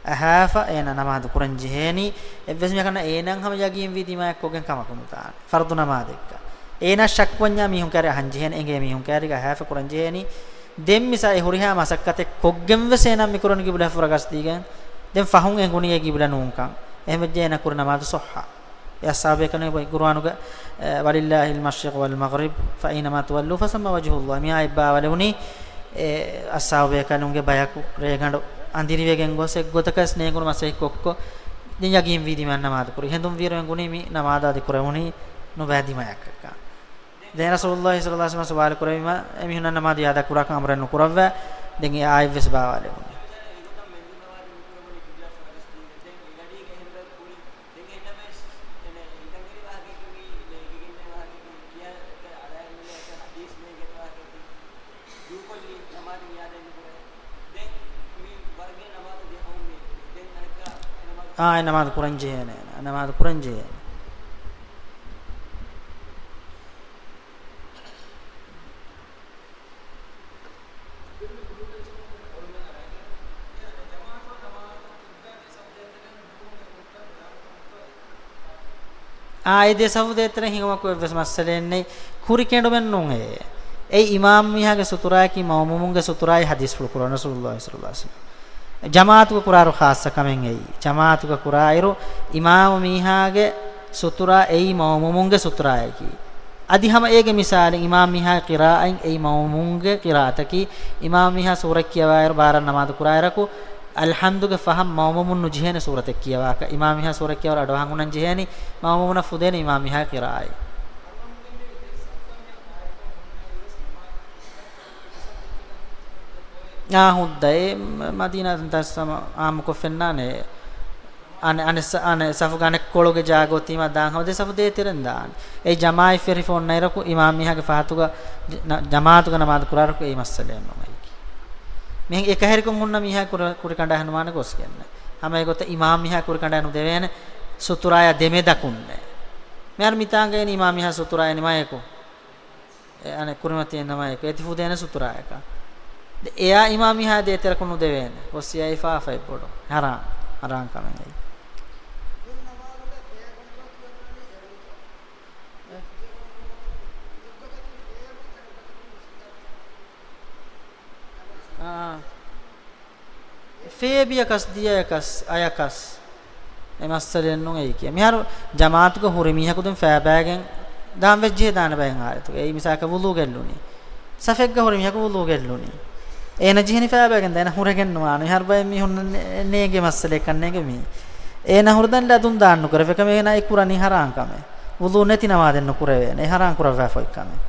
އަހާފަ އޭނަ ނަމާދު ކުރަން ޖެހޭނީ. އެއްވެސް މީހަކަށް އޭނަ ހަމަ ޔަގީންވީ ދިމާއެއްކޮށްގެން ކަމަކު ނުދާނެ. ފަރުޟު ނަމާދެއްގަ އޭނަ ޝައްކުވަންޏާ މީހުން ކައިރި އަހަން ޖެހޭނެ، އެނގޭ މީހުން ކައިރީގަ އަހާފަ ކުރަން ޖެހޭނީ. ދެން މިސާ އެ ހުރިހާ މަސައްކަތެއް ކޮށްގެން ވެސް އޭނަ މި ކުރަނީ ގިބުލާ ފުރަގަސްދީގެން. ދެން ފަހުން އެނގުނީ އެ ގިބުލާ ނޫންކަން. އެހެން ވެއްޖެ އޭނަ ކުރި ނަމާދު ޞައްޙަ. އެ އައްސާބޭކަލުން ގުރުއާނުގަ، އެ، ولله المشرق والمغرب فأينما تولوا فثم وجه الله. މިއާ އެއްބާވަލެވުނީ، އެ، އައްސާބޭކަލުންގެ ބަޔަކު ރޭގަނޑު އަނދިރިވެގެން ގޮސް އެއްގޮތަކަސް ނޭނގުނު މަސައްކަތް ކޮށްކޮށް، ދެން ޔަގީންވީ ދިމާ ނަމާދު ކުރި. ހެނދުން ވީރު އެނގުނީ މި ނަމާދު އަދި ކުރެވުނީ ނުބައި ދިމާއަކަށްކަން. ދެން ރަސޫލުﷲ ޞައްލަﷲ ޢަލައިހި ވަސައްލަމަ ސުވާލު ކުރެވީމަ، އެމީހުންނަށް ނަމާދު އިޢާދާ ކުރާކަން އަމުރެއް ނުކުރައްވާ، ދެން އެ އާއެއްވެސް ބާވާލެވުނު. އާ، އެ ނަމާދު ކުރަންޖެހޭނެ، ނަމާދު ކުރަންޖެހޭނެ. އާ، އެ ދެ ސަފު ދޭތެރެ ހިނގުމަކު އެއްވެސް މައްސަލައެއް ނެތް. ކުރި ކެނޑުމެއް ނޫން އެއީ. އެއީ އިމާމު މީހާގެ ސުތުރާއަކީ މައުމޫމުންގެ ސުތުރާއި ޙަދީޘްފުޅު ކުރާ ރަސޫލުﷲ ޞައްލަﷲ ޢަލައިހި ވަސައްލަމަ. ޖަމާޢަތުގަ ކުރާއިރު ޚާއްޞަ ކަމެއް އެއީ. ޖަމާޢަތުގަ ކުރާއިރު އިމާމު މީހާގެ ސުތުރާ އެއީ މައުމޫމުންގެ ސުތުރާއަކީ. އަދި ހަމަ އޭގެ މިސާލެއް އިމާމު މީހާގެ ޤިރާއަތް އެއީ މައުމޫމުންގެ ޤިރާއަތަކީ. އިމާމު މީހާ ސޫރަތް ކިޔަވާއިރު ބާރަށް ނަމާދު ކުރާއިރަކު، އަލްޙަމްދުގެ ފަހަށް މައުމޫމުން ނުޖެހޭނެ ސޫރަތެއް ކިޔަވާކަށް، އިމާމު މީހާ ސޫރަތް ކިޔަވާއިރު އަޑުއަހަން އޮންނަން ޖެހޭނީ މައުމޫމުނަށް ފުދޭނެ އިމާމު މީހާގެ ޤިރާއަތް. އާ، ހުއްދަ އެ މަދީނާ ދަސް ހަމަ އާއްމުކޮށް ފެންނާނެ. އަނެ-، އަނެއް ސަ-، އަނެއް ސަފުގެ އަނެއް ކޮޅުގެ ޖާގަ އޮތީމާ ދާން ހަމަ ދެ ސަފު ދޭތެރެން ދާން. އެ ޖަމާޢަތް ފެށިފަ އޮންނައިރަކު އިމާމް މީހާގެ ފަހަތުގަ ޖަ-، ނަ-، ޖަމާޢަތުގަ ނަމާދު ކުރާއިރަކު އެއީ މައްސަލައެއް ނޫން އެއީކީ. މިހެން އެކަހެރިކޮށް ހުންނަ މީހާ ކުރަ-، ކުރި ކަނޑާ ނުވާނެ ގޮސްގެންނެއް. ހަމަ އެގޮތަށް އިމާމް މީހާ ކުރި ކަނޑާ ނުދެވޭނެ ސުތުރާޔާ ދެމެދަކުންނެއް. މިހާރު މިތާނގަ އިން އިމާމް މީހާ ސުތުރާ އެނިމައެކު. އެ އަނެއް ކުރިމަތި އެންނަމަ އެކު އެތި ފުދޭނެ ސުތުރާއަކަށް. ދެ އެއާ އިމާމް މީހާ ދޭތެރަކު ނުދެވޭނެ. ގޮސް އެއާއި ފާފައެއް ބޮޑު. ހަރާން. ހަރާން ކަމެއް އެއީ. އާ. ފޭބިޔަކަސް، ދިޔަޔަކަސް، އަޔަކަސް އެ މައްސަލައެއް ނޫން އެއީކީ. މިހާރު ޖަމާޢަތުގަ ހުރި މީހަކު ދެން ފައިބައިގެން ދާން ވެއްޖެ ދާނެ ބައެއް ހާލަތުގައި. އެއީ މިސާލަކަށް ވުޟޫ ގެއްލުނީ. ސަފެއްގަ ހުރި މީހަކު ވުޟޫ ގެއްލުނީ. އޭނަ ޖެހެނީ ފައިބާގެން ދާން އޭނަ ހުރެގެން ނުވާނެ. މިހާރު ބައެއް މީހުން ނޭ-، ނޭނގޭ މައްސަލައެއްކަން ނޭނގެ މީ. އޭނަ ހުރެދާން ލަދުން ދާން ނުކުރެވޭ. އެކަމަށް އޭނަ އެ ކުރަނީ ހަރާން ކަމެއް. ވުޟޫ ނެތި ނަމާދެއް ނުކުރެވޭނެ. އެ ހަރާން ކުރައްވާފައި ކަމެއް.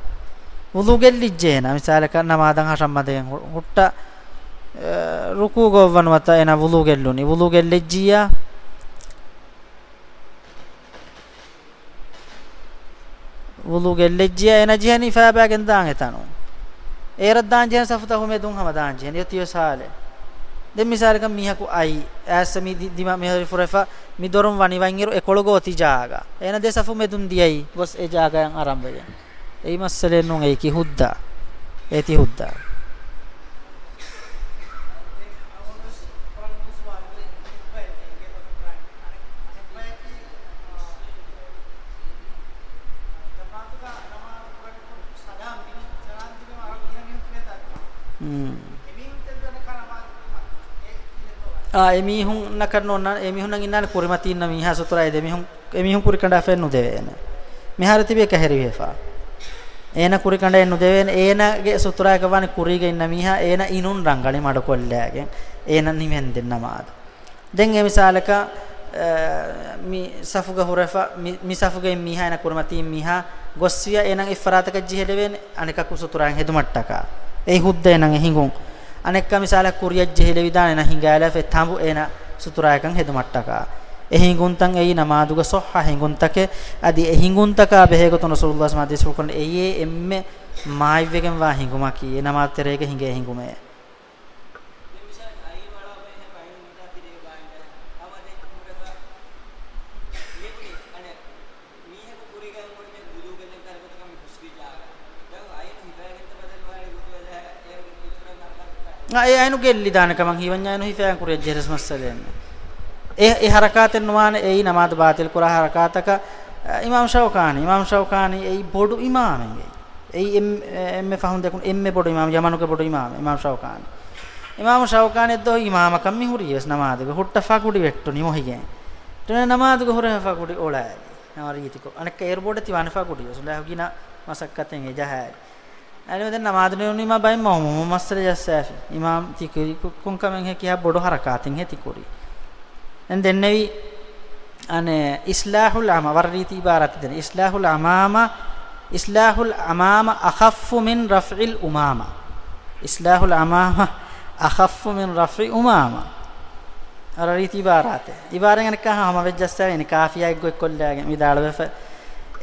ވުޟޫ ގެއްލިއްޖެ އޭނަ. މިސާލަކަށް ނަމާދަށް ހަށަންމަދައިގެން ހު-، ހުއްޓަ، އެ، ރުކޫގަ އޮއްވަން ނުވަތަ އޭނަ ވުޟޫ ގެއްލުނީ. ވުޟޫ ގެއްލިއްޖިއްޔާ. ވުޟޫ ގެއްލިއްޖިއްޔާ އޭނަ ޖެހެނީ ފައިބާގެން ދާން އެތަނުން. އޭރަށް ދާން ޖެހޭ ސަފުތައް ހުމެދުން ހަމަ ދާން ޖެހެނީ. އޮތީވެސް ހާލެއް. ދެން މިސާލަކަށް މީހަކު އައި، އައިސް މި ދި-، ދިމާ މިހާރު ފުރެފަ މި ދޮރުން ވަނިވަންއިރު އެކޮޅުގަ އޮތީ ޖާގަ. އޭނަ ދެ ސަފު މެދުން ދިޔައީ ގޮސް އެ ޖާގަޔަށް އަރަން ވެގެން. އެއީ މައްސަލައެއް ނޫން އެއީކީ ހުއްދަ. އޭތި ހުއްދަ. އާ، އެމީހުންނަކަށް ނޯންނާނެ، އެމީހުންނަކަށް ނޯންނާނެ ކުރިމަތީ އިންނަ މީހާ ސުތުރާ އެ ދެމީހުން، އެމީހުން ކުރި ކަނޑާފައެއް ނުދެވޭނެ. މިހާރު ތިބޭ ކަހެރިވެފަ. އޭނަ ކުރި ކަނޑައެއް ނުދެވޭނެ، އޭނަގެ ސުތުރާއަކަށް ވާނެ ކުރީގަ އިންނަ މީހާ، އޭނަ އިނުން ރަނގަޅި މަޑުކޮށްލައިގެން، އޭނަ ނިމެންދެން ނަމާދު. ދެން އެ މިސާލަކަށް، އަ، މި ސަފުގަ ހުރެފަ، މި، މި ސަފުގައި މީހާ އޭނަ ކުރިމަތީ މީހާ ގޮއްސިޔާ އޭނަ އެއްފަރާތަކަށް ޖެހިލެވޭނެ، އަނެކަކު ސުތުރާއިން ހެދުމަށްޓަކާ. އެ ހުއްދަ އޭނަ ހިނގުން. އަނެއްކާ މިސާލަކަށް ކުރިއަށް ޖެހިލެވިދާނެ އޭނަ ހިނގާލާފަ އެ ތަނބު އޭނަ ސުތުރާއަކަށް ހެދުމަށްޓަކާ. އެ ހިނގުންތައް އެއީ ނަމާދުގަ ޞައްޙަ ހިނގުންތަކެއް. އަދި އެ ހިނގުންތަކާ ބެހޭގޮތުން ރަސޫލުﷲ ސަމާދީސްފުޅުކޮށް އެއީ އެންމެ މާތްވެގެންވާ ހިނގުމަކީ، އެ ނަމާދު ތެރޭގަ ހިނގޭ ހިނގުމޭ. އާ، އެ އައިނު ގެއްލިދާނެ ކަމަށް ހީވަންޏާ އައިނު ހިފައިގެން ކުރިއަށް ޖެހިރަސް މައްސަލައެއް ނެތް. އެ، އެ ހަރަކާތެއް ނުވާނެ، އެއީ ނަމާދު ބާތިލް ކުރާ ހަރަކާތަކަށް. އަ، އިމާމް ޝައުކާނީ، އިމާމް ޝައުކާނީ އެއީ ބޮޑު އިމާމެއް. އެއީ އެން-، އެންމެ ފަހުން ދެކުނު އެންމެ ބޮޑު އިމާމް، ޔަމަނުގެ ބޮޑު އިމާމް، އިމާމް ޝައުކާނީ. އިމާމް ޝައުކާނީ އެއްދުވަހު އިމާމަކަށް މި ހުރީވެސް ނަމާދުގަ ހުއްޓަ ފަގުޑި ވެއްޓުނީ މޮހިގެން. ނަމާދުގަ ހުރެފަ ފަގުޑި އޮޅާލި. ނަމަ ރީތިކޮށް. އަނެއްކާ އޭރު ބޮޑެތި ވާނެ ފަގުޑި ވެސް. އުޅާ ގިނަ މަސައްކަތެއް އެ ޖަހާލި. އަނެއް ދެން ނަމާދު ނިމުނީމާ ބައެއް މައުމޫމުން މައްސަލަ ޖައްސާފި. އިމާމް ތި ކުރީ ކު-، ކޮން ކަމެއްހޭ ކިހާ ބޮޑު ހަރަކާތެއްހޭ ތި ކުރީ. ދެން ދެންނެވި، އަނެއް، އިޞްލާޙުލް ޢަމާ، ވަރަށް ރީތި ޢިބާރާތެއް ދެން. އިޞްލާޙުލް ޢަމާމާ، އިޞްލާޙުލް ޢަމާމާ އަޚައްފު މިން ރަފްޢިލް ޢުމާމާ. އިޞްލާޙުލް ޢަމާމާ އަޚައްފު މިން ރަފްޢި ޢުމާމާ. ވަރަށް ރީތި ޢިބާރާތެއް. ޢިބާރާތް އަނެއްކާ ހަމަ ވެއްޖައްސާ އިން ކާފިޔާ އެއްގޮތްކޮށްލާގެން ވިދާޅުވެފަ.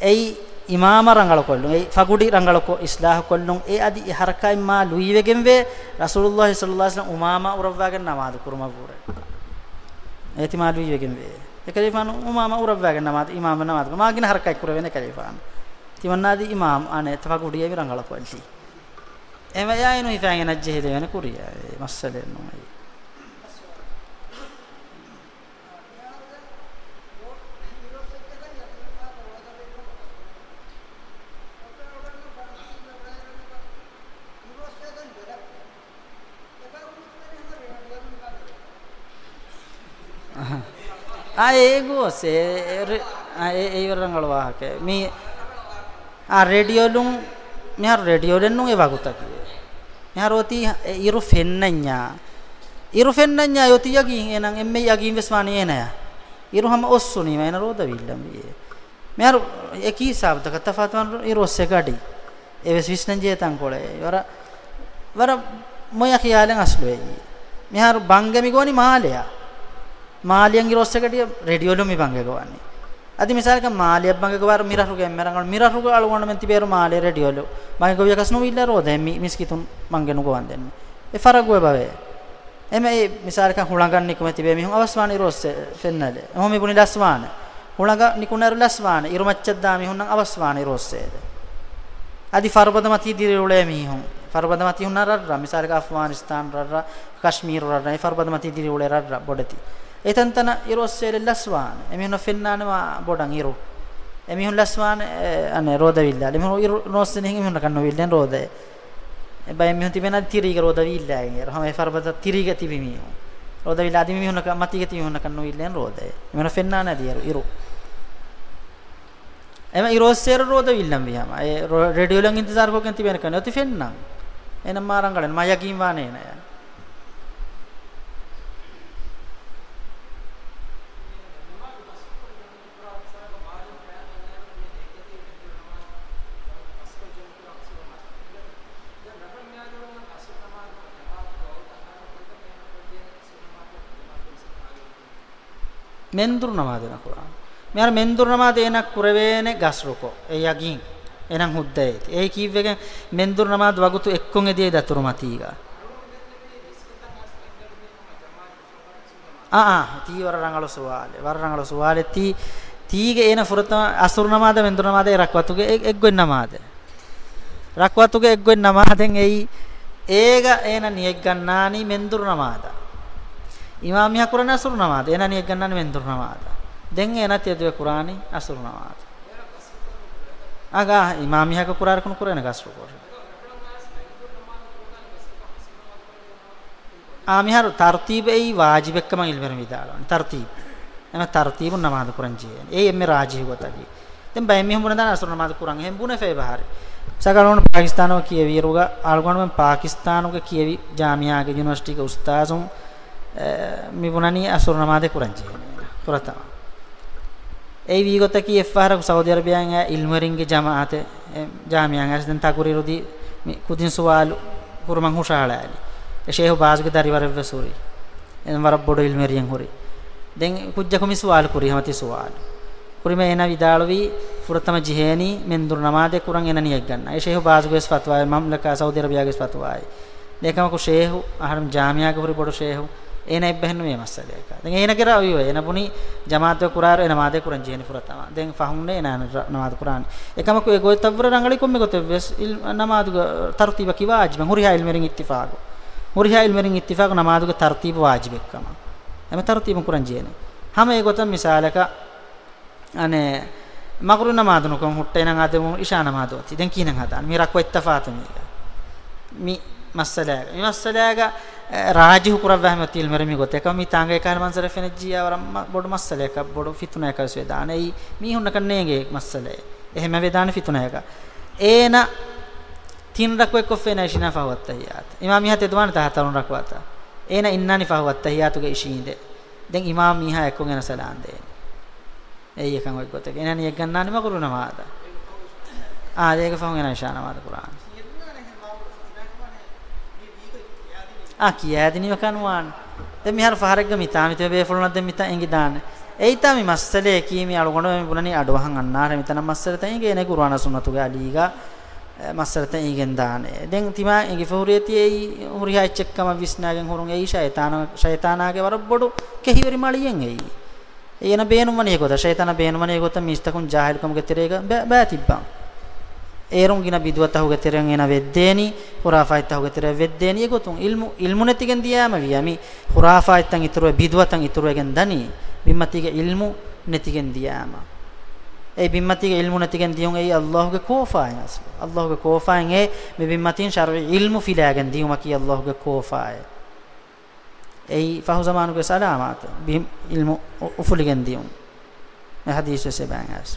އެއީ އިމާމަށް ރަނގަޅުކޮށްލުން، އެ ފަގުޑި ރަނގަޅުކޮށް އިޞްލާޙުކޮށްލުން، އެ އަދި އެ ހަރަކާތް މާ ލުއިވެގެންވޭ، ރަސޫލުﷲ ޞައްލަﷲ ޢަލައިހި ވަސައްލަމަ އުމާމާ އުރައްވާގެން ނަމާދު ކުރުމަށްވުރެ. އޭތި މާ ލުއިވެގެންވޭ. އެކަލޭގެފާނު އުމާމާ އުރައްވާގެން ނަމާދު، އިމާމަށް ނަމާދު، މާ ގިނަ ހަރަކާތް ކުރެވޭނެ އެކަލޭގެފާނު. ތިމަންނާދީ އިމާމް އަނެއް ތަ ފަގުޑިއެއް މި ރަނގަޅުކޮށްލީ. އެމަ އެއާއިނު ހިފާގެން އައްޖެހިލެވޭނެ ކުރިޔާ. އެ މައްސަލައެއް ނޫން އެއީ. އާ، އޭގޯސް، އެ، އެ، ރެ-، އާ، އެ، އެ އިވަރު ރަނގަޅު ވާހަކަ. މި، އާ، ރޭޑިއޯލުން، މިހާރު ރޭޑިއޯލެއް ނޫން އެ ވަގުތަކީ. މިހާރު އޮތީ އެ އިރު ފެންނަންޏާ. އިރު ފެންނަންޏާ އޮތީ ޔަގީން، އޭނަ އެންމެ ޔަގީން ވެސް ވާނީ އޭނަޔާ. އިރު ހަމަ އޮއްސުނީމަ އޭނަ ރޯދަވީއްލަންވީ. މިހާރު އެކި ހިސާބުތަކަށް ތަފާތު ވާން އިރު އޮއްސޭ ގަޑި. އެވެސް ވިސްނަންޖެހޭ ތަންކޮޅެއް. ވަރަށް، ވަރަށް މޮޔަ ޚިޔާލެއް އަސްލު އެއީ. މިހާރު ބަންގެ މި ގޮވަނީ މާލެއަށް. މާލެއަށް އިރު އޮއްސޭ ގަޑިއަށް ރޭޑިއޯލުން މި ބަންގެ ގޮވަނީ. އަދި މިސާލަކަށް މާލެއަށް ބަންގެ ގޮވާއިރު މިރަށުގެ އެންމެ ރަނގަޅު، މިރަށުގެ އަޅުގަނޑުމެން ތިބޭއިރު މާލެ ރޭޑިއޯލު. ބަންގެ ގޮވިޔަކަސް ނުވިއްލާ ރޯދައެއް މި މިސްކިތުން ބަންގެ ނުގޮވަން ދެން. އެ ފަރަގު އެބަވޭ. އެމެ އެ މިސާލަކަށް ހުޅަނގަށް ނިކުމެ ތިބޭ މީހުން އަވަސްވާނެ އިރު އޮއްސޭ ފެންނަލެ. އެހުމި ބުނި ލަސްވާނެ. ހުޅަނގަށް ނިކުންނައިރު ލަސްވާނެ. އިރު މައްޗަށް ދާ މީހުންނަށް އަވަސްވާނެ އިރު އޮއްސޭދެ. އަދި ފަރުބަދަމަތީ ދިރިއުޅޭ މީހުން. ފަރުބަދަމަތީ ހުންނަ ރަށްރަށް. މިސާލަކަށް އަފްޣާނިސްތާން ރަށްރަށް، ކަޝްމީރު ރަށްރަށް، އެ ފަރުބަދަމަތީ ދިރިއުޅޭ ރަށްރަށް ބޮޑެތި. އެތަންތަނަށް އިރު އޮއްސޭލެ ލަސްވާނެ. އެމީހުންނަށް ފެންނާނެ މާ ބޮޑަށް އިރު. އެމީހުން ލަސްވާނެ، އެ، އަނެ ރޯދަވިއްލާލެ. އެމީހުން އިރު ނޯއްސެނެހިން އެމީހުންނަކަށް ނުވިއްލޭން ރޯދައެއް. އެ ބައެއް މީހުން ތިބޭނަ ތިރީގަ ރޯދަވީއްލާގެން އޭރު. ހަމަ އެ ފަރުބަދަ ތިރީގަ ތިބި މީހުން. ރޯދަވީއްލާ އަދި މި މީހުންނަކަށް މަތީގަ ތިބި މީހުންނަކަށް ނުވިއްލޭން ރޯދައެއް. އެމީހުން ފެންނާނެ އަދި އޭރު އިރު. އެމަ އިރޯއްސޭރަ ރޯދަ ވިއްލަން ވިހަމަ، އެ ރޯ-، ރޭޑިއޯލަން އިންތިޒާރުކޮށްގެން ތިބޭނެ ކަން އޮތި ފެންނަން. އެނަ މާ ރަނގަޅެން، މާ ޔަގީން ވާނެ އޭނަޔަށް. މެންދުރު ނަމާދު އޭނަ ކުރާނެ. މިހާރު މެންދުރު ނަމާދު އޭނަ ކުރެވޭނެ ގަސްރުކޮށް، އެ ޔަގީން. އެނަން ހުއްދައޭތި. އޭ ކީއްވެގެން މެންދުރު ނަމާދު ވަގުތު އެއްކޮށް އެދިޔައީ ދަތުރުމަތީގަ. އާ، އާ، ތީ ވަރަށް ރަނގަޅު ސުވާލެއް. ވަރަށް ރަނގަޅު ސުވާލެއް. ތީ، ތީގެ އޭނަ ފުރަތަމަ އަސުރު ނަމާދަށް މެންދުރު ނަމާދަށް އެ ރަކުޢަތުގެ އެ-، އެއްގޮތް ނަމާދެއް. ރަކުޢަތުގެ އެއްގޮތް ނަމާދެއް އެއީ، އޭގަ އޭނަ ނިޔަތްގަންނާނީ މެންދުރު ނަމާދަށް. އިމާމް މީހާ ކުރަނީ އަސުރު ނަމާދަށް، އޭނަ ނިޔަތްގަންނާނީ މެންދުރު ނަމާދަށް. ދެން އޭނަ ތެދުވެ ކުރާނީ އަސުރު ނަމާދު. އާ، އިމާމް މީހާ ކުރާ ރަކުން ކުރޭނެ ގަސްރު ކުރޭ. އާ، މިހާރު ތަރުތީބު އެއީ ވާޖިބެއްކަމަށް އިލްމުވެރިން ވިދާޅުވަނީ. ތަރުތީބު. އެމަ ތަރުތީބުން ނަމާދު ކުރަން ޖެހޭނެ. އެއީ އެންމެ ރާޖިހު ގޮތަކީ. ދެން ބައެއް މީހުން ބުނެދާނެ އަސުރު ނަމާދު ކުރަން. އެހެން ބުނެފައި ބަހަރެއް. މިސާލަކަށް އަޅުގަނޑުމެން ޕާކިސްތާނުގަ ކިޔެވިއިރުގަ، އަޅުގަނޑުމެން ޕާކިސްތާނުގަ ކިޔެވި ޖާމިއާގެ ޔުނިވަރސިޓީގެ އުސްތާޒުން، އެ، މި ބުނަނީ އަސުރު ނަމާދެއް ކުރަން ޖެހޭނެ ފުރަތަމަ. އެއީ ވީގޮތަކީ އެއްފަހަރަކު ސައުދީ އަރަބިއާއިން އައި އިލްމުވެރިންގެ ޖަމާޢަތެއް، އެ، ޖާމިއާއިން އައިސް ދެން ތަޤުރީރު ދީ މި ކުދިން ސުވާލު ކުރުމަށް ހުށަހަޅާލި. އެ ޝޭހު ބާޒުގެ ދަރިވަރެއްވެސް ހުރި. އެ ވަރަށް ބޮޑު އިލްމުވެރިއެއް ހުރި. ދެން ކުއްޖަކު މި ސުވާލު ކުރީ ހަމަ ތި ސުވާލު. ކުރިމަ އޭނާ ވިދާޅުވީ ފުރަތަމަ ޖެހޭނީ މެންދުރު ނަމާދެއް ކުރަން އޭނަ ނިޔަތްގަންނަ. އެ ޝޭހު ބާޒުގެ ވެސް ފަތުވާއެއް، މަމްލަކާ ސައުދީ އަރަބިއާގެ ވެސް ފަތުވާއެއް. އެކަމަކު ޝޭހު، އަހަރެން ޖާމިއާގެ ހުރި ބޮޑު ޝޭހު، އޭނަ އެއްބަހެއްނުވޭ މައްސަލައަކަށް. ދެން އޭނަގެ ރައުޔު، އޭނަ ބުނީ ޖަމާޢަތު ކުރާއިރު އޭނަ ނަމާދެއް ކުރަން ޖެހޭނީ ފުރަތަމަ. ދެން ފަހުންނޭ އޭނަ ނަ-، ނަމާދު ކުރާނީ. އެކަމަކު އެ ގޮތްތައްވުރެ ރަނގަޅީ ކޮންމެ ގޮތެއްވެސް އިލް-، ނަމާދުގެ ތަރުތީބަކީ ވާޖިބެއް. ހުރިހާ އިލްމުވެރިން އިއްތިފާގު. ހުރިހާ އިލްމުވެރިން އިއްތިފާގު ނަމާދުގެ ތަރުތީބު ވާޖިބެއްކަމަށް. އެމަ ތަރުތީބުން ކުރަން ޖެހޭނެ. ހަމަ އެގޮތަށް މިސާލަކަށް، އަނެއް، މަޣުރިބް ނަމާދު ނުކޮށް ހުއްޓައިނަން އާދެމު އިޝާ ނަމާދު އޮތީ. ދެން ކިހިނެއް ހަދާނެ؟ މި ރަކުޢަތްތައް ފާތު މީގަ. މި މައްސަލައިގަ، މި މައްސަލައިގަ، އެ، ރާޖިހު ކުރައްވާ ހަމަ ތި އިލްމުވެރިން މި ގޮތަކަށް މި ތާނގަ އެކަހަލަ މަންޒަރެއް ފެނިއްޖިއްޔާ ވަރަށް މަ-، ބޮޑު މައްސަލައަކަށް، ބޮޑު ފިތުނައަކަށް ވެސް ވެދާނެ. އެއީ މީހުންނަކަށް ނޭނގޭ މައްސަލައެއް. އެހެންމެ ވެދާނެ ފިތުނައަކަށް. އޭނަ ތިން ރަކުޢަތްކޮށްފަ އޭނަ އިށީނާ ފަހު އައްތަހިއްޔާތު. އިމާމް މީހާ ތެދުވާނެތާ ހަތަރުން ރަކުޢަތަށް. އޭނަ އިންނާނީ ފަހު އައްތަހިއްޔާތުގަ އިށީނދެ. ދެން އިމާމް މީހާ އެއްކޮށް އޭނަ ސަލާން ދޭނެ. އެއީ އެކަން އޮތް ގޮތެއް. އޭނަ ނިޔަތްގަންނާނީ މަޣުރިބް ނަމާދަށް. އާ، ދޭގެ ފަހުން އޭނަ އިޝާ ނަމާދު ކުރާނެ. އާ، ކިޔާދިނީމަކާ ނުވާނެ. ދެން މިހާރު ފަހަރެއްގަ މިތާ މިތިބޭ ބޭފުޅުންނަށް ދެން މިތާ އެނގިދާނެ. އެއީތާ މި މައްސަލައަކީ މި އަޅުގަނޑު މި ބުނަނީ އަޑުއަހަން އަންނާރެ މިތަނަށް މައްސަލަތައް އެނގޭނެ ގުރުއާނާ ސުންނަތުގެ އަލީގަ، އެ، މައްސަލަތައް އެނގިގެން ދާނެ. ދެން ތިމާ އެނގިފަ ހުރިއެތި އެއީ ހުރިހާ އެއްޗެއްކަމަށް ވިސްނާގެން ހުރުން އެއީ ޝައިޠާނާ-، ޝައިޠާނާގެ ވަރަށް ބޮޑު ކެހިވެރި މަޅިއެއް އެއީ. އޭނަ ބޭނުންވަނީ އެގޮތަށް، ޝައިޠާނާ ބޭނުންވަނީ އެގޮތަށް މީސްތަކުން ޖާހިލުކަމުގެ ތެރޭގަ ބަ-، ބައިތިއްބަން. އޭރުން ގިނަ ބިދުޢަތަކުގެ ތެރެއިން އޭނަ ވެއްދޭނީ، ޚުރާފާތްތަކުގެ ތެރެއަށް ވެއްދޭނީ އެގޮތުން. އިލްމު، އިލްމު ނެތިގެން ދިޔާމަ ވިޔަ މި ޚުރާފާތްތައް އިތުރުވެ، ބިދުޢަތައް އިތުރުވެގެން ދަނީ، ބިންމަތީގެ އިލްމު ނެތިގެން ދިޔާމަ. އެ ބިންމަތީގެ އިލްމު ނެތިގެން ދިޔުން އެއީ ﷲ ގެ ކޯފާއިން އަސްލު. ﷲ ގެ ކޯފާއިން އެ މި ބިންމަތީން ޝަރުޢީ އިލްމު ފިލާގެން ދިޔުމަކީ ﷲ ގެ ކޯފާއެއް. އެއީ ފަހު ޒަމާނުގެ ސަލާމާތު ބި-، އިލްމު އު-، އުފުލިގެން ދިޔުން. އެ ޙަދީޘް ވެސް އެބައިން އައިސް.